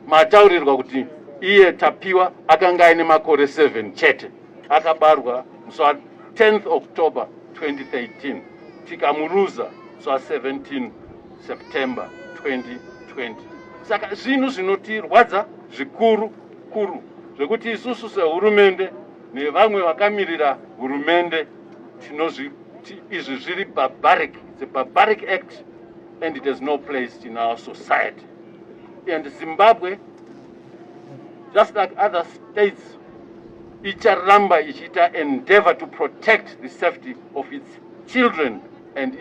Mataurirwa kuti Iye Tapiwa akanga aine makore 7 chete, akabarwa musi wa 10th October 2013, tikamuruza musi wa 17 September 2020. Saka zvinhu zvinotirwadza zvikuru kuru zvekuti isusu sehurumende nevamwe vakamirira hurumende tinozvi izvi zviri barbaric. It's a barbaric act and it has no place in our society. And Zimbabwe, just like other states, icharamba ichiita endeavor to protect the safety of its children and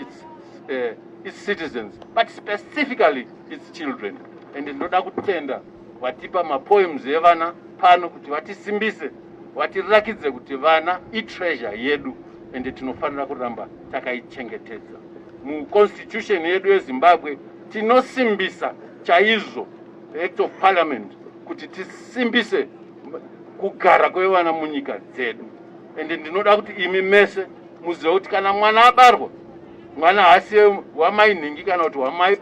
its citizens, but specifically its children. And ndinoda kutenda vatipa mapoems evana pano kuti vatisimbise, vatirakidze kuti vana itreasure yedu ende tinofanira kuramba takaichengetedza. Muconstitution yedu yeZimbabwe tinosimbisa chaizvo Act of Parliament kuti tisimbise kugara kwevana munyika dzedu. Ende ndinoda kuti imi mese muzive kuti kana mwana abarwa, mwana haasi wamai nhingi kana kuti wamai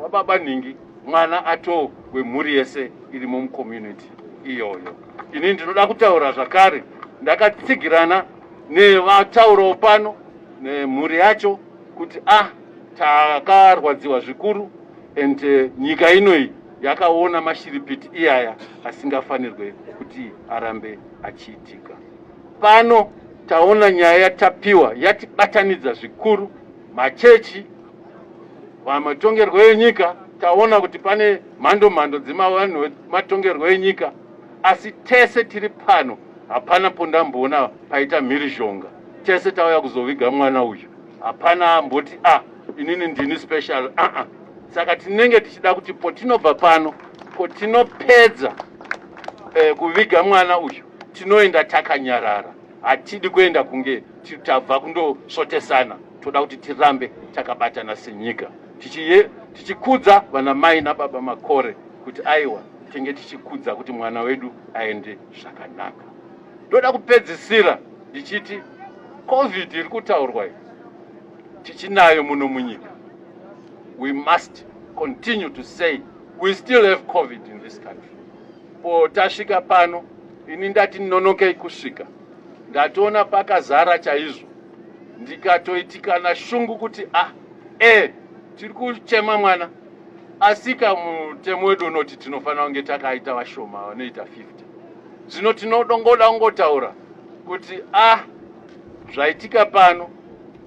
wababa nhingi, mwana ato wemhuri yese irimo mucommunity iyoyo. Ini ndinoda kutaura zvakare ndakatsigirana nevataurawo pano nemhuri yacho kuti ah, takarwadziwa zvikuru and nyika inoyi yakaona mashiripiti iyaya asingafanirwe kuti arambe achiitika. Pano taona nyaya yaTapiwa yatibatanidza zvikuru machechi, vamatongerwo enyika. Taona kuti pane mhando mhando dzemavanhu matongerwo enyika, asi tese tiri pano hapana pondamboona paita mhirizhonga. Tese tauya kuzoviga mwana uyu, hapana amboti a ah, inini ndini special aa uh -uh. Saka tinenge tichida kuti potinobva pano, potinopedza kuviga mwana uyu, tinoenda takanyarara. Hatidi kuenda kunge tabva kundosvotesana. Toda kuti tirambe takabatana senyika, tichikudza vana mai nababa Makore kuti aiwa, tinge tichikudza kuti mwana wedu aende zvakanaka. Ndoda kupedzisira ndichiti COVID iri kutaurwa iyi tichinayo muno munyika. We must continue to say we still have COVID in this country. Po tasvika pano, ini ndati nonokei kusvika, ndatoona pakazara chaizvo, ndikatoitikana shungu kuti ah, e tiri kuchema mwana, asika mutemo wedu unoti tinofanira kunge takaita vashoma vanoita 50. Zvino tinodongoda kungotaura kuti ah, zvaitika pano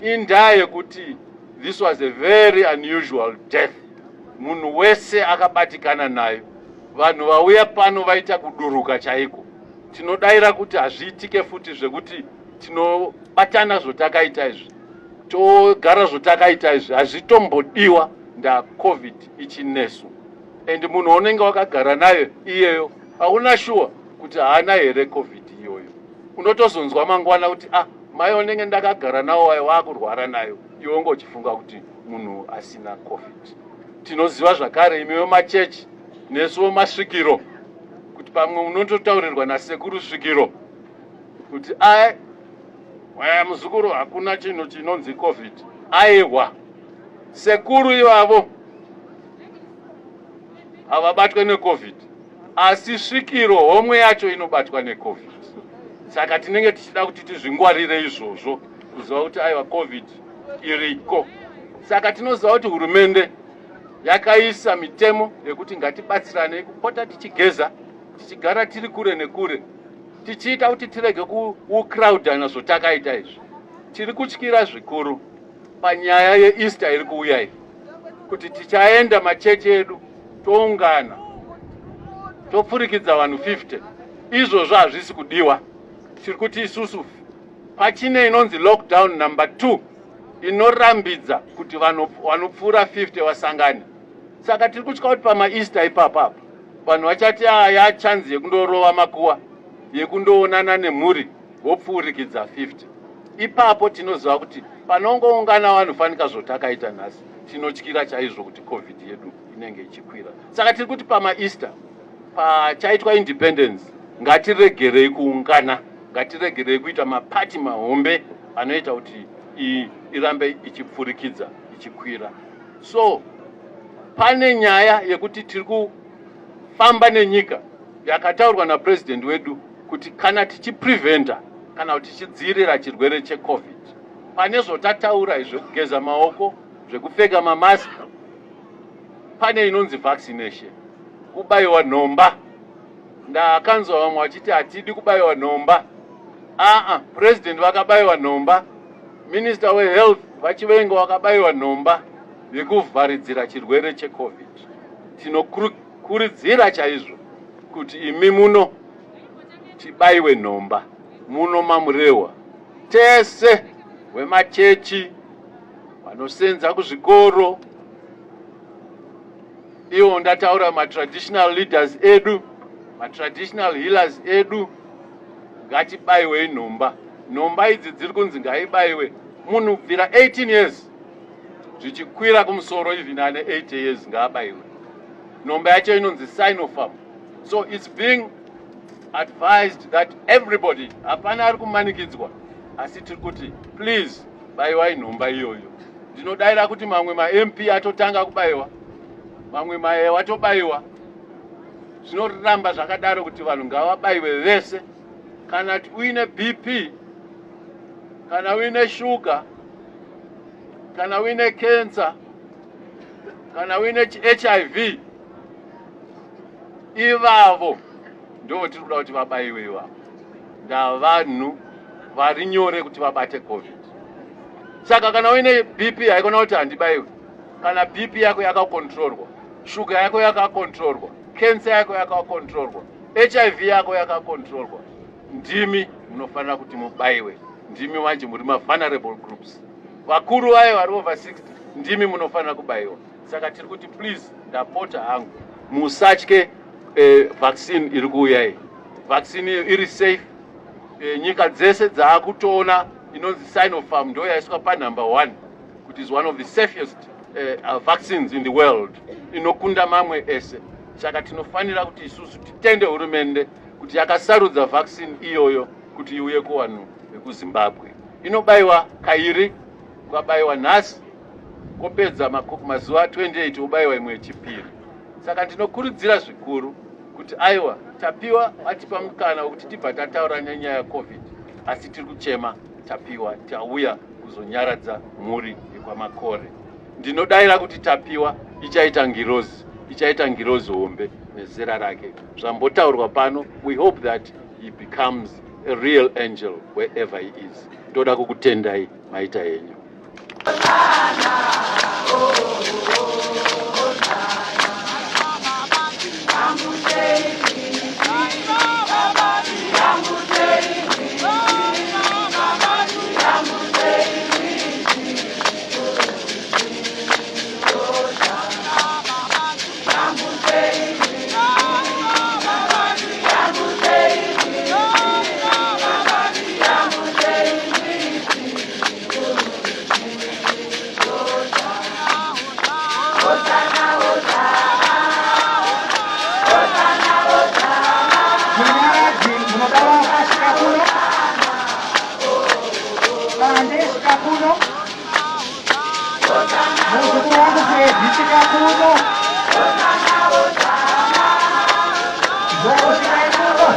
indaa yekuti this was a very unusual death. Munhu wese akabatikana nayo, vanhu vauya pano vaita kuduruka chaiko. Tinodayira kuti hazviitike futi zvekuti tinobatana zvotakaita izvi, togara zvotakaita izvi, hazvitombodiwa. Ndacovid ichinesu and munhu unenge wakagara nayo iyeyo hauna shuwa kuti haana here COVID iyoyo. Unotozonzwa mangwana kuti ah, mai unenge ndakagara nawo wayo waakurwara nayo, iwe unge uchifunga kuti munhu asina COVID. Tinoziva zvakare imi vemachechi nesu vemasvikiro kuti pamwe unototaurirwa nasekuru svikiro kuti ai waya muzukuru, hakuna chinhu chinonzi COVID. Aiwa, sekuru ivavo havabatwe neCOVID, asi svikiro homwe yacho inobatwa neCOVID. Saka tinenge tichida kuti tizvingwarire izvozvo, kuziva kuti aiwa, COVID iriko. Saka tinoziva kuti hurumende yakaisa mitemo yekuti ngatibatsiranei kupota tichigeza, tichigara tiri kure nekure, tichiita kuti tirege kucrowdana zvotakaita izvi. Tiri kutyira zvikuru panyaya yeEaster iri kuuya iyi, kuti tichaenda machechi edu toungana topfurikidza vanhu 50. Izvozvo hazvisi kudiwa. Tiri kuti isusu pachine inonzi lockdown number 2 inorambidza kuti vanopfuura 50 vasangane. Saka tiri kutya kuti pamaEaster ipapa apa vanhu vachati aya chanzi yekundorova makuwa, yekundoonana nemhuri, vopfuurikidza 50. Ipapo tinoziva kuti panongoungana vanhu fanika zvotakaita nhasi, tinotyira chaizvo kuti COVID yedu inenge ichikwira. Saka tiri kuti pamaEaster, pachaitwa Independence, ngatiregerei kuungana, ngatiregerei kuita mapati mahombe anoita kuti irambe ichipfurikidza ichikwira. So pane nyaya yekuti tiri kufamba nenyika. yakataurwa napresident wedu kuti kana tichipreventa kana kuti tichidziirira chirwere checovid pane zvotataura zvekugeza maoko zvekupfeka mamask pane inonzi vaccination kubayiwa nhomba ndakanzwa vamwe vachiti hatidi kubayiwa nhomba aa president vakabayiwa nhomba minister wehealth vachivenga vakabayiwa nhomba yekuvharidzira chirwere checovid tinokurudzira chaizvo kuti imi muno tibayiwe nhomba muno mamurehwa tese wemachechi vanosenza kuzvikoro iwo ndataura matraditional leaders edu matraditional healers edu ngatibayiwei nhomba nhomba idzi dziri kunzi ngaibayiwe munhu kubvira 18 years zvichikwira kumusoro even ane 80 years ngaabayiwe nhomba yacho inonzi sinopharm so it's being advised that everybody hapana ari kumanikidzwa asi tiri kuti please bayiwai nhomba iyoyo ndinodaira kuti mamwe mamp atotanga kubayiwa mamwe maye watobayiwa zvinoramba zvakadaro kuti vanhu ngavabayiwe vese kana uine bp kana uine shuga kana uine cancer kana uine hiv ivavo ndo tiri kuda kuti vabayiwe ivavo ndavanhu vari nyore kuti vabate covid saka kana uine bp haikona kuti handibayiwe kana bp yako yakakontrolwa shuga yako yakakontrolwa cancer yako yakakontrolwa hiv yako yakakontrolwa ndimi munofanira kuti mubayiwe ndimi manje muri mavulnerable groups vakuru vaye vari over 60 ndimi munofanira kubayiwa saka tiri kuti please ndapota hangu musatye eh, vaccine iri kuuya iyi vaccine iyo iri safe eh, nyika dzese dzaakutoona inonzi sinopharm ndo yaiswa panumber one kuti is one of the safest uh, vaccines in the world inokunda mamwe ese saka tinofanira kuti isusu titende hurumende kuti yakasarudza vaccine iyoyo kuti iuye kuvanhu vekuzimbabwe inobayiwa kairi ukabayiwa nhasi kwopedza mazuva 28 wobayiwa imwe yechipiri saka ndinokurudzira zvikuru kuti aiwa tapiwa vatipa mukana wekuti tibva tataura nenyaya yecovid asi tiri kuchema tapiwa tauya kuzonyaradza mhuri yekwamakore ndinodaira kuti tapiwa ichaita ngirozi ichaita ngirozi hombe nezera rake zvambotaurwa pano we hope that he becomes a real angel wherever he is ndoda kukutendai maita henyu Muzukuru wangu Freddy svika kuno. Nzou svikai kuno.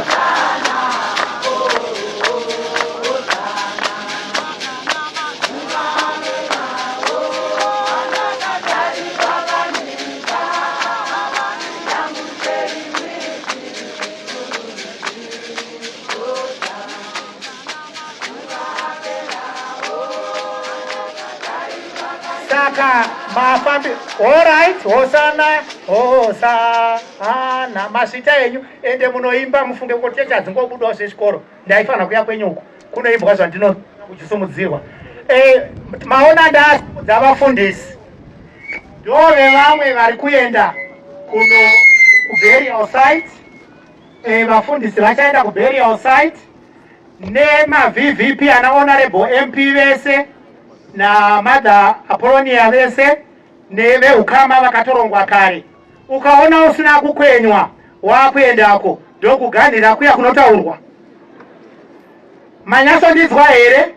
Saka mafambi alright, hosana hosana mazvita enyu ende munoimba mufunge kuti chechi hadzingobudawo zvechikoro ndaifanira kuya kwenyu uku kunoimbwa zvandino kuchisumudzirwa e, maona ndasimudza vafundisi ndove vamwe vari kuenda kuno kuburial site e, vafundisi vachaenda kuburial site nemaVVP ana honorable MP vese namother Apollonia vese neveukama vakatorongwa kare. Ukaona usina kukwenywa wakuendako ndokuganhira kuya kunotaurwa. Manyatsondinzwa here?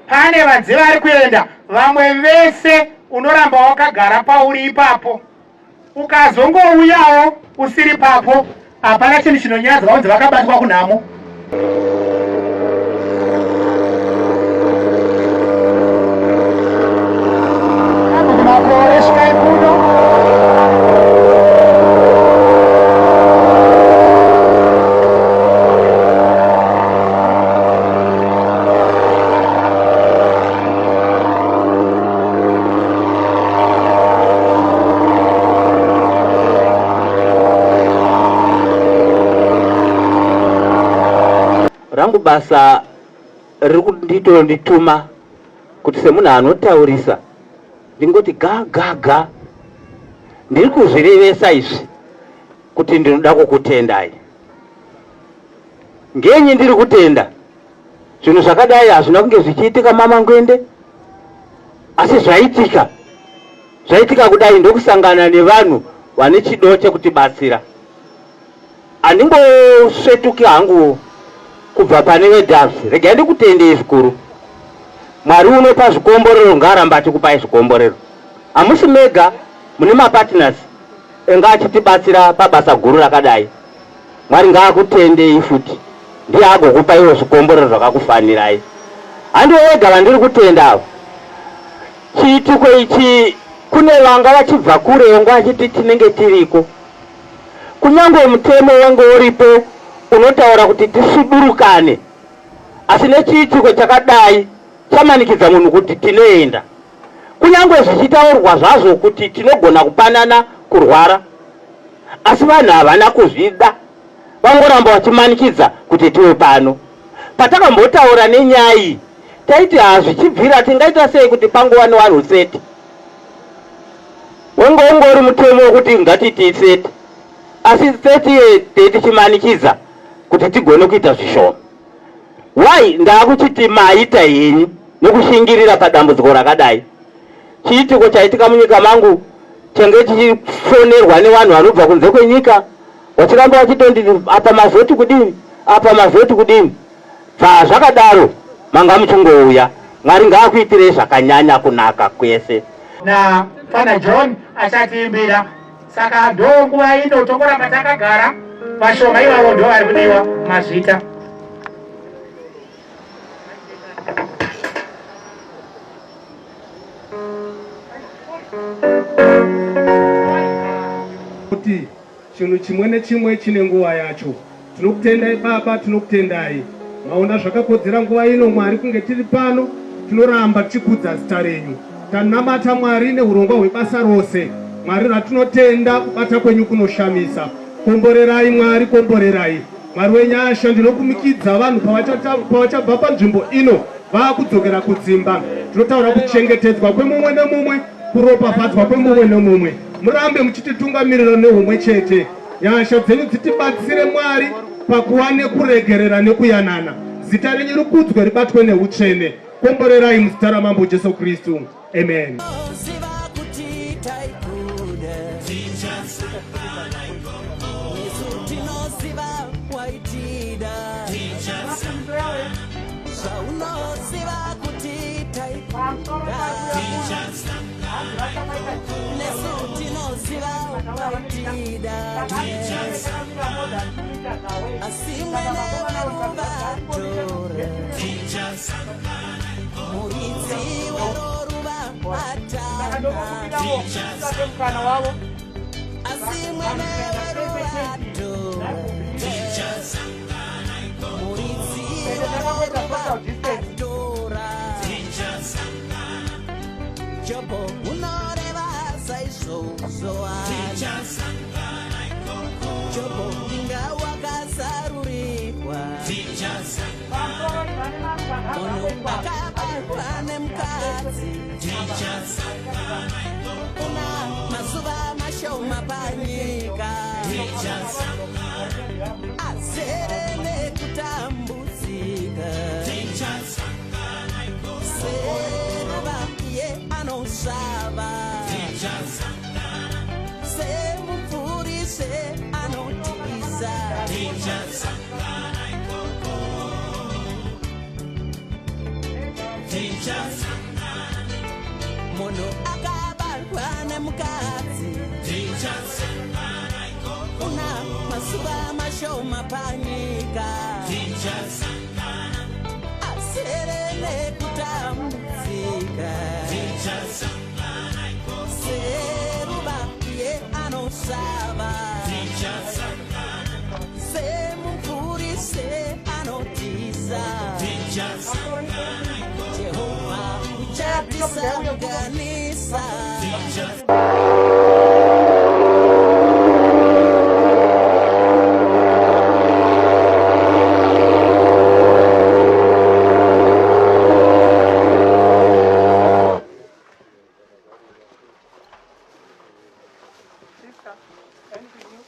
Pane vanzi vari kuenda, vamwe vese unoramba wakagara pauri ipapo. Ukazongouyawo usiri papo Hapana chinhu chinonyadza vanzi vakabatwa kunhamo. Makore svikai kuno. Rangu basa riri kunditondituma kuti semunhu anotaurisa ndingoti ga ga ga. Ndiri kuzvirevesa izvi kuti ndinoda kukutendai. Ngenyi ndiri kutenda? Zvinhu zvakadai hazvina kunge zvichiitika mamangwende, asi zvaitika. Zvaitika kudai ndokusangana nevanhu vane chido chekutibatsira. Handingosvetuki hangu kubva pane veDoves. Regai ndikutendei zvikuru. Mwari unopa zvikomborero ngaaramba achikupai zvikomborero. Hamusi mega mune mapartners enga achitibatsira pabasa guru rakadai. Mwari ngaakutendei futi ndiye agokupaiwo zvikomborero zvakakufanirai. Handivo vega vandiri kutenda ava. Chiitiko ichi kune vanga vachibva kure vanga vachiti tinenge tiriko. Kunyangwe mutemo wange uripo unotaura kuti tisudurukane asi nechiitiko chakadai chamanikidza munhu kuti tinoenda. Kunyangwe zvichitaurwa zvazvo kuti tinogona kupanana kurwara asi vanhu havana kuzvida vangoramba vachimanikidza kuti tive pano. Patakambotaura nenyaya iyi taiti hazvichibvira tingaita sei kuti pangova nevanhu 30 Wanga ungori mutemo wekuti ngatiitei 30 asi 30 iye tichimanikidza kuti tigone kuita zvishoma. Why ndaakuchiti maita henyu nekushingirira padambudziko rakadai. Chiitiko chaitika munyika mangu change chichifonerwa nevanhu vanobva kunze kwenyika vachiramba vachitondi apa mazoti kudini apa mazoti kudini. Bva zvakadaro manga muchingouya. Mwari ngaakuitirei zvakanyanya kunaka kwese. Na Fana John achatiimbira saka ndo nguva ino tongoramba takagara vashoma ivavo ndo vari kudiwa mazvita. Kuti Chinhu chimwe nechimwe chine nguva yacho. Tinokutendai Baba, tinokutendai. Maona zvakakodzera nguva ino Mwari kunge tiri pano, tinoramba tichikudza zita renyu. Tanamata Mwari nehurongwa hwebasa rose. Mwari ratinotenda kubata kwenyu kunoshamisa. Komborerai Mwari, komborerai. Mwari wenyasha, ndinokumikidza vanhu pavachabva panzvimbo ino vakudzokera kudzimba. Tinotaura kuchengetedzwa kwemumwe nemumwe kuropafadzwa kwemumwe nemumwe. Murambe muchititungamirira nehumwe chete. Nyasha dzenyu dzitibatsire Mwari pakuva nekuregerera nekuyanana. Zita renyu rikudzwe ribatwe nehutsvene. Komborerai muzita raMambo Jesu Kristu. Amen. Jobo unoreva saizvozvo Jobo inga wakazarurirwa munhu akabarwa nemukadzi una mazuva mashoma panyika azere nekutambudzika Seruva iye anosvava semumvuri se anotiza. Munhu akabarwa nemukadzi. Hakuna mazuva mashoma panyika. Tichasangana. Azere nekutambudzika. Tichasangana ikoko. Seruva iye anosava. Tichasangana. Semumvuri seanotiza. Tichasangana ikoko. Jehovha uchatisanganisa. Sister, anything new?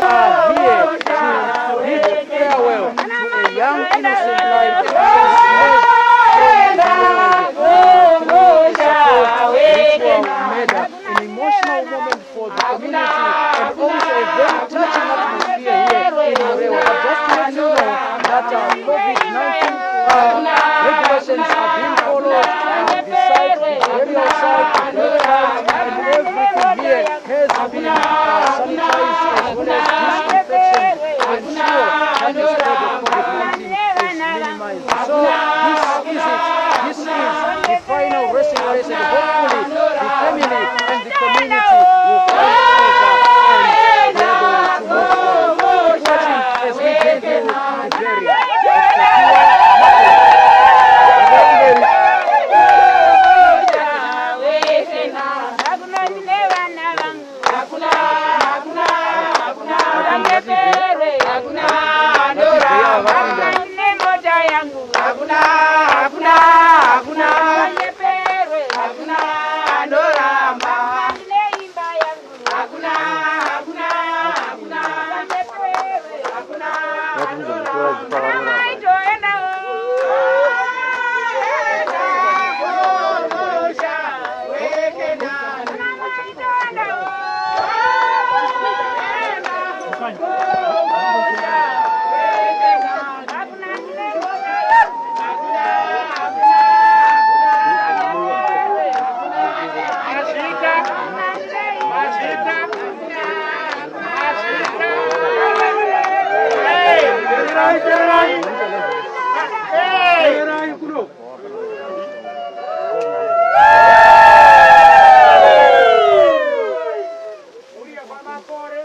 Are here to bid farewell to a young innocent life who support ritual murder. An emotional moment for the community and also a very touching atmosphere here in Murewa. But just to let you know that COVID-19 regulations are being followed besides the burial site, the grave site, and everything here has been sanitized as well as disinfection to ensure that the spread of COVID-19 is minimized. So this is it. This is the final resting place, and hopefully the family and the community will find closure and be able to move on. Keep watching as we bring you the burial of Tapiwa Makore.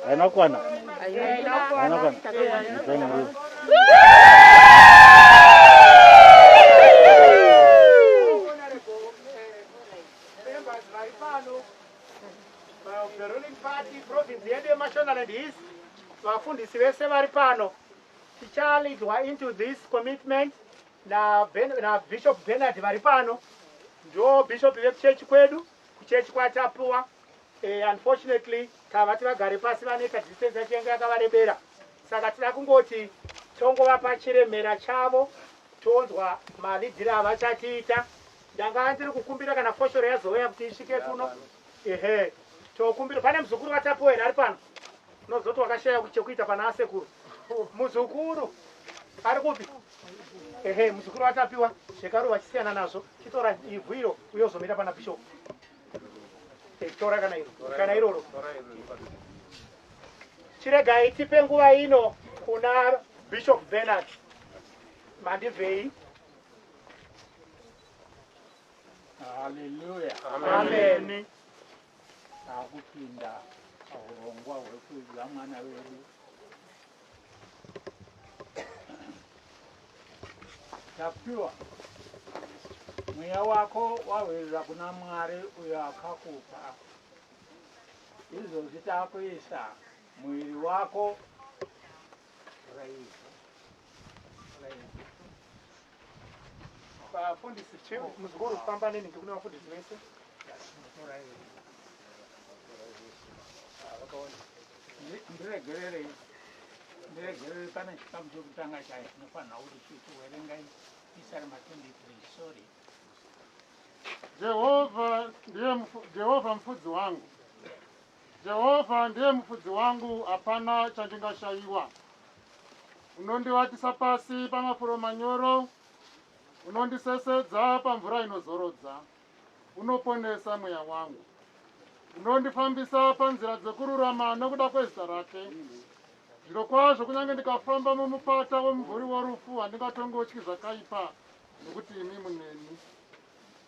Haina kukwana? Haina kukwana. Ipeni muriwo. Members vari pano of the ruling party province yedu yeMashonaland East, vafundisi vese vari pano, tichaleadwa into this commitment naBishop Bernard vari pano. Ndo bishop vekuchechi kwedu, kuchechi kwaTapiwa. Unfortunately tavati vagare pasi, vanoita distance yacho yanga yakavarebera, saka tida kungoti tongovapa chiremera chavo, tonzwa maleadiro avachatiita. Ndanga ndiri kukumbira kana foshoro yazouya kuti isvike kuno. Ehe, tokumbira. Pane muzukuru waTapiwa here ari pano? Unozoti wakashaya chekuita pana asekuru. Muzukuru ari kupi? Ehe, muzukuru waTapiwa zvekaru vachisiyana nazvo. Chitora ivhu iro uyozomira pana bishop. Tora kana iro, kana iroro. Chiregai tipe nguva ino kuna Bishop Bernard. Mandibvei. Haleluya. Amen. Takupinda paurongwa hwekuviga mwana wedu Tapiwa. Mweya wako wahwirira kuna Mwari uyo akakupa. Izvozvi takuisa muviri wako Vafundisi muzukuru famba neni ngekune vafundisi vese. Ndiregererei, ndiregererei pane chikamu chekutanga chayo chinofanira kuti chiwerengai Pisarema 23 sorry. Jehovha ndiye Jehovha mufudzi wangu. Jehovha ndiye mufudzi wangu, hapana chandingashayiwa. Unondivatisa pasi pamafuro manyoro, unondisesedza pamvura inozorodza. Unoponesa mweya wangu. Unondifambisa panzira dzekururama nokuda kwezita rake. Zvirokwazvo kunyange ndikafamba mumupata womumvuri worufu, handingatongotyi zvakaipa, nokuti imi muneni.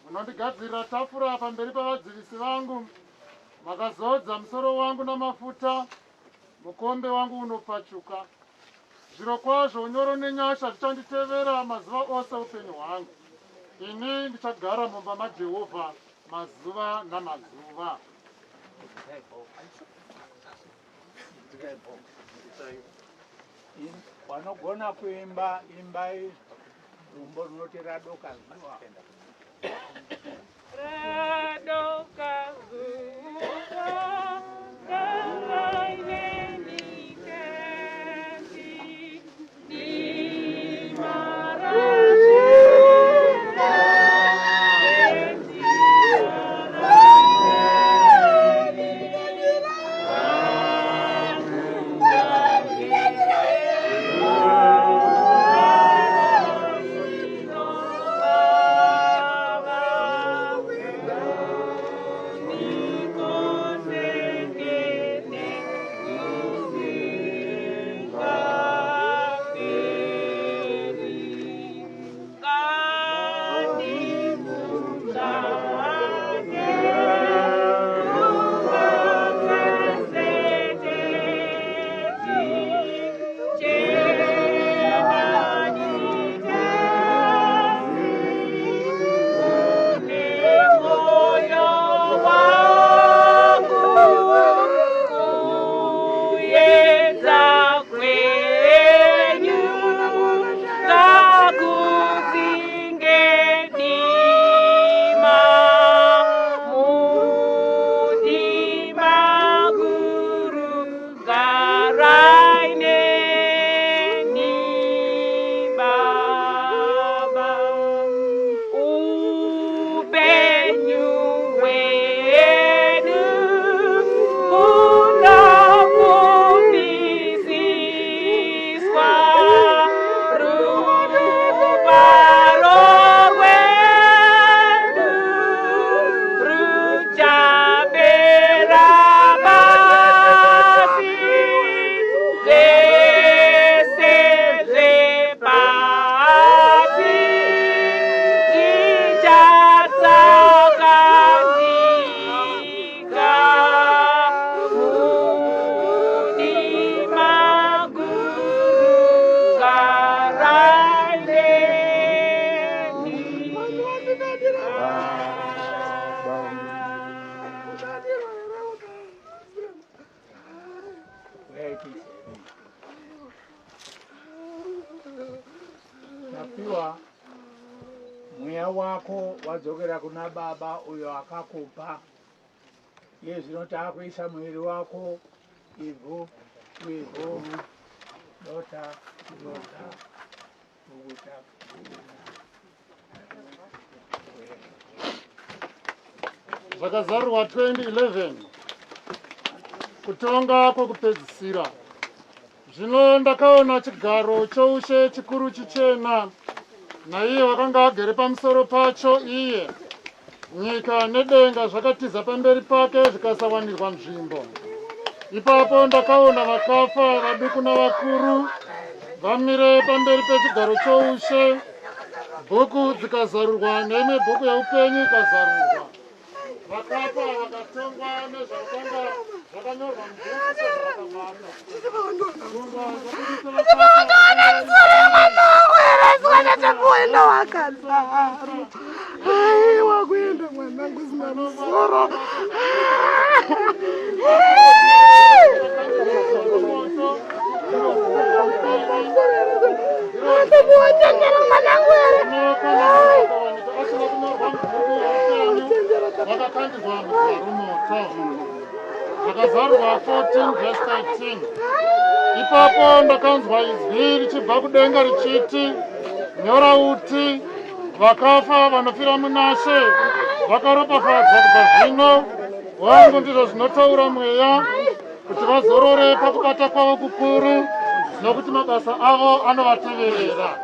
Munondigadzirira tafura pamberi pavadzivisi vangu, makazodza musoro wangu namafuta, mukombe wangu unopfachuka. Zvirokwazvo unyoro nenyasha zvichanditevera mazuva ose upenyu hwangu. Ini ndichagara mumba maJehovha mazuva namazuva. Vanogona kuimba imbai rumbo runoti radoka zuva. Radoka zuva garai neni tenzi dima rachena tenzi garai neni Tapiwa, mweya wako wadzokera kuna baba uyo akakupa. Iye zvino taakuisa muviri wako ivhu kuivhu, dota kudota, bukuta Zvakazarurwa 2011 Kutonga kwokupedzisira. Zvino ndakaona chigaro choushe chikuru chichena, naiye wakanga agere pamusoro pacho iye. Nyika nedenga zvakatiza pamberi pake zvikasawanirwa nzvimbo. Ipapo ndakaona vakafa vaduku navakuru vamire pamberi pechigaro choushe, bhuku dzikazarurwa neimwe bhuku yeupenyu ikazarurwa. Vakafa vakatongwa nezvakanga zvakanyorwa mubhuku sezvavakabata. Gungwa Aiwa kuenda mwanangu zina musoro. Andikuwachengera mwanangu here? Vakakandirwa mudziva romoto. Zvakazarurwa 14 verse 13. Ipapo ndakanzwa izwi richibva kudenga richiti, Nyora uti, vakafa vanofira munaShe vakaropafadzwa kubva zvino. Wangu ndizvo zvinotaura Mweya, kuti vazorore pakubata kwavo kukuru, nokuti mabasa avo anovateverera.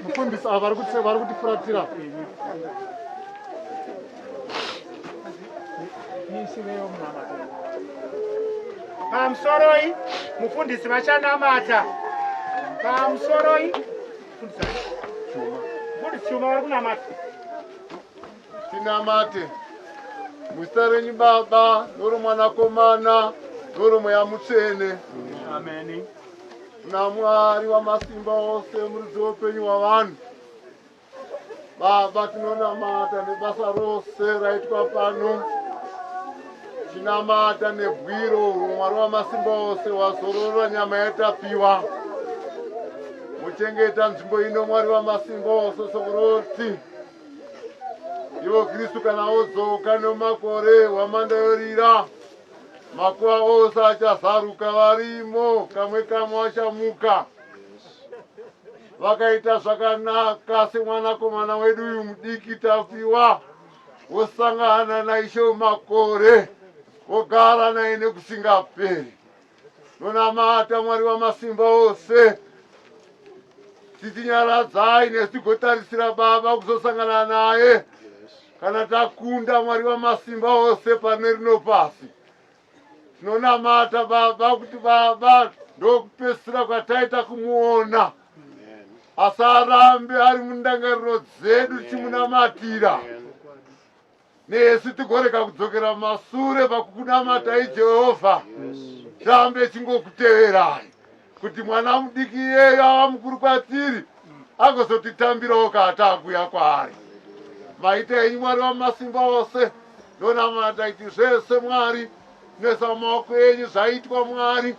Mufundisi ava vari kutifuratira. Pamusoroi mufundisi vachanamata. Pamusoroi mufundisi Chuma vari kunamata. Tinamate. Muzita renyu Baba, noRomwanakomana, noRomweya Mutsvene. Ameni. Kuna Mwari wamasimba ose, muridzi woupenyu hwavanhu. Baba, tinonamata nebasa rose raitwa pano. Tinamata nebwiro urwo Mwari wamasimba ose wazorora nyama yatapiwa. Muchengeta nzvimbo ino Mwari wamasimba ose sokuroti ivo Kristu kana odzoka nemakore hwamanda yorira makuva ose achazaruka varimo kamwe kamwe vachamuka. Vakaita zvakanaka semwanakomana wedu uyu mudiki Tapiwa wosangana naIshe wemakore wogara naye nekusingaperi. Nonamata Mwari wamasimba ose tichinyaradzai nesu tigotarisira Baba kuzosangana naye kana takunda Mwari wamasimba ose pane rino pasi. Tinonamata Baba kuti Baba ndokupedzisira kwataita kumuona asi arambe ari mundangariro dzedu tichimunamatira nesu tigorega kudzokera masure pakukunamatai Jehovha tirambe tingokuteverai kuti mwana mudiki iyeyo ava mukuru kwatiri agozotitambirawo kana takuya kwaari. Maita enyu Mwari wamasimba ose, ndonamata iti zvese Mwari nesa mumaoko enyu zvaitwa Mwari.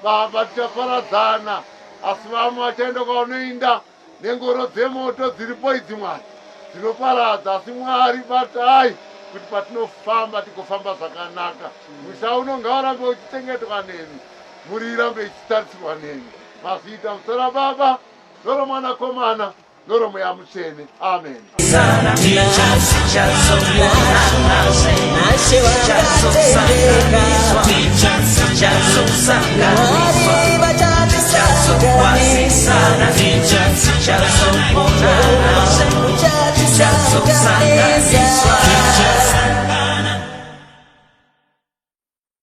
Baba tichaparadzana asi vamwe vachaenda kwavanoinda nengoro dzemoto dziripo idzi Mwari dzinoparadza asi Mwari batai kuti patinofamba tigofamba zvakanaka. Musha uno ngaurambe uchichengetwa nemi, mhuri irambe ichitarisirwa nemi. Mazviita muzita raBaba noroMwanakomana noroMweya Mutsvene. Amen.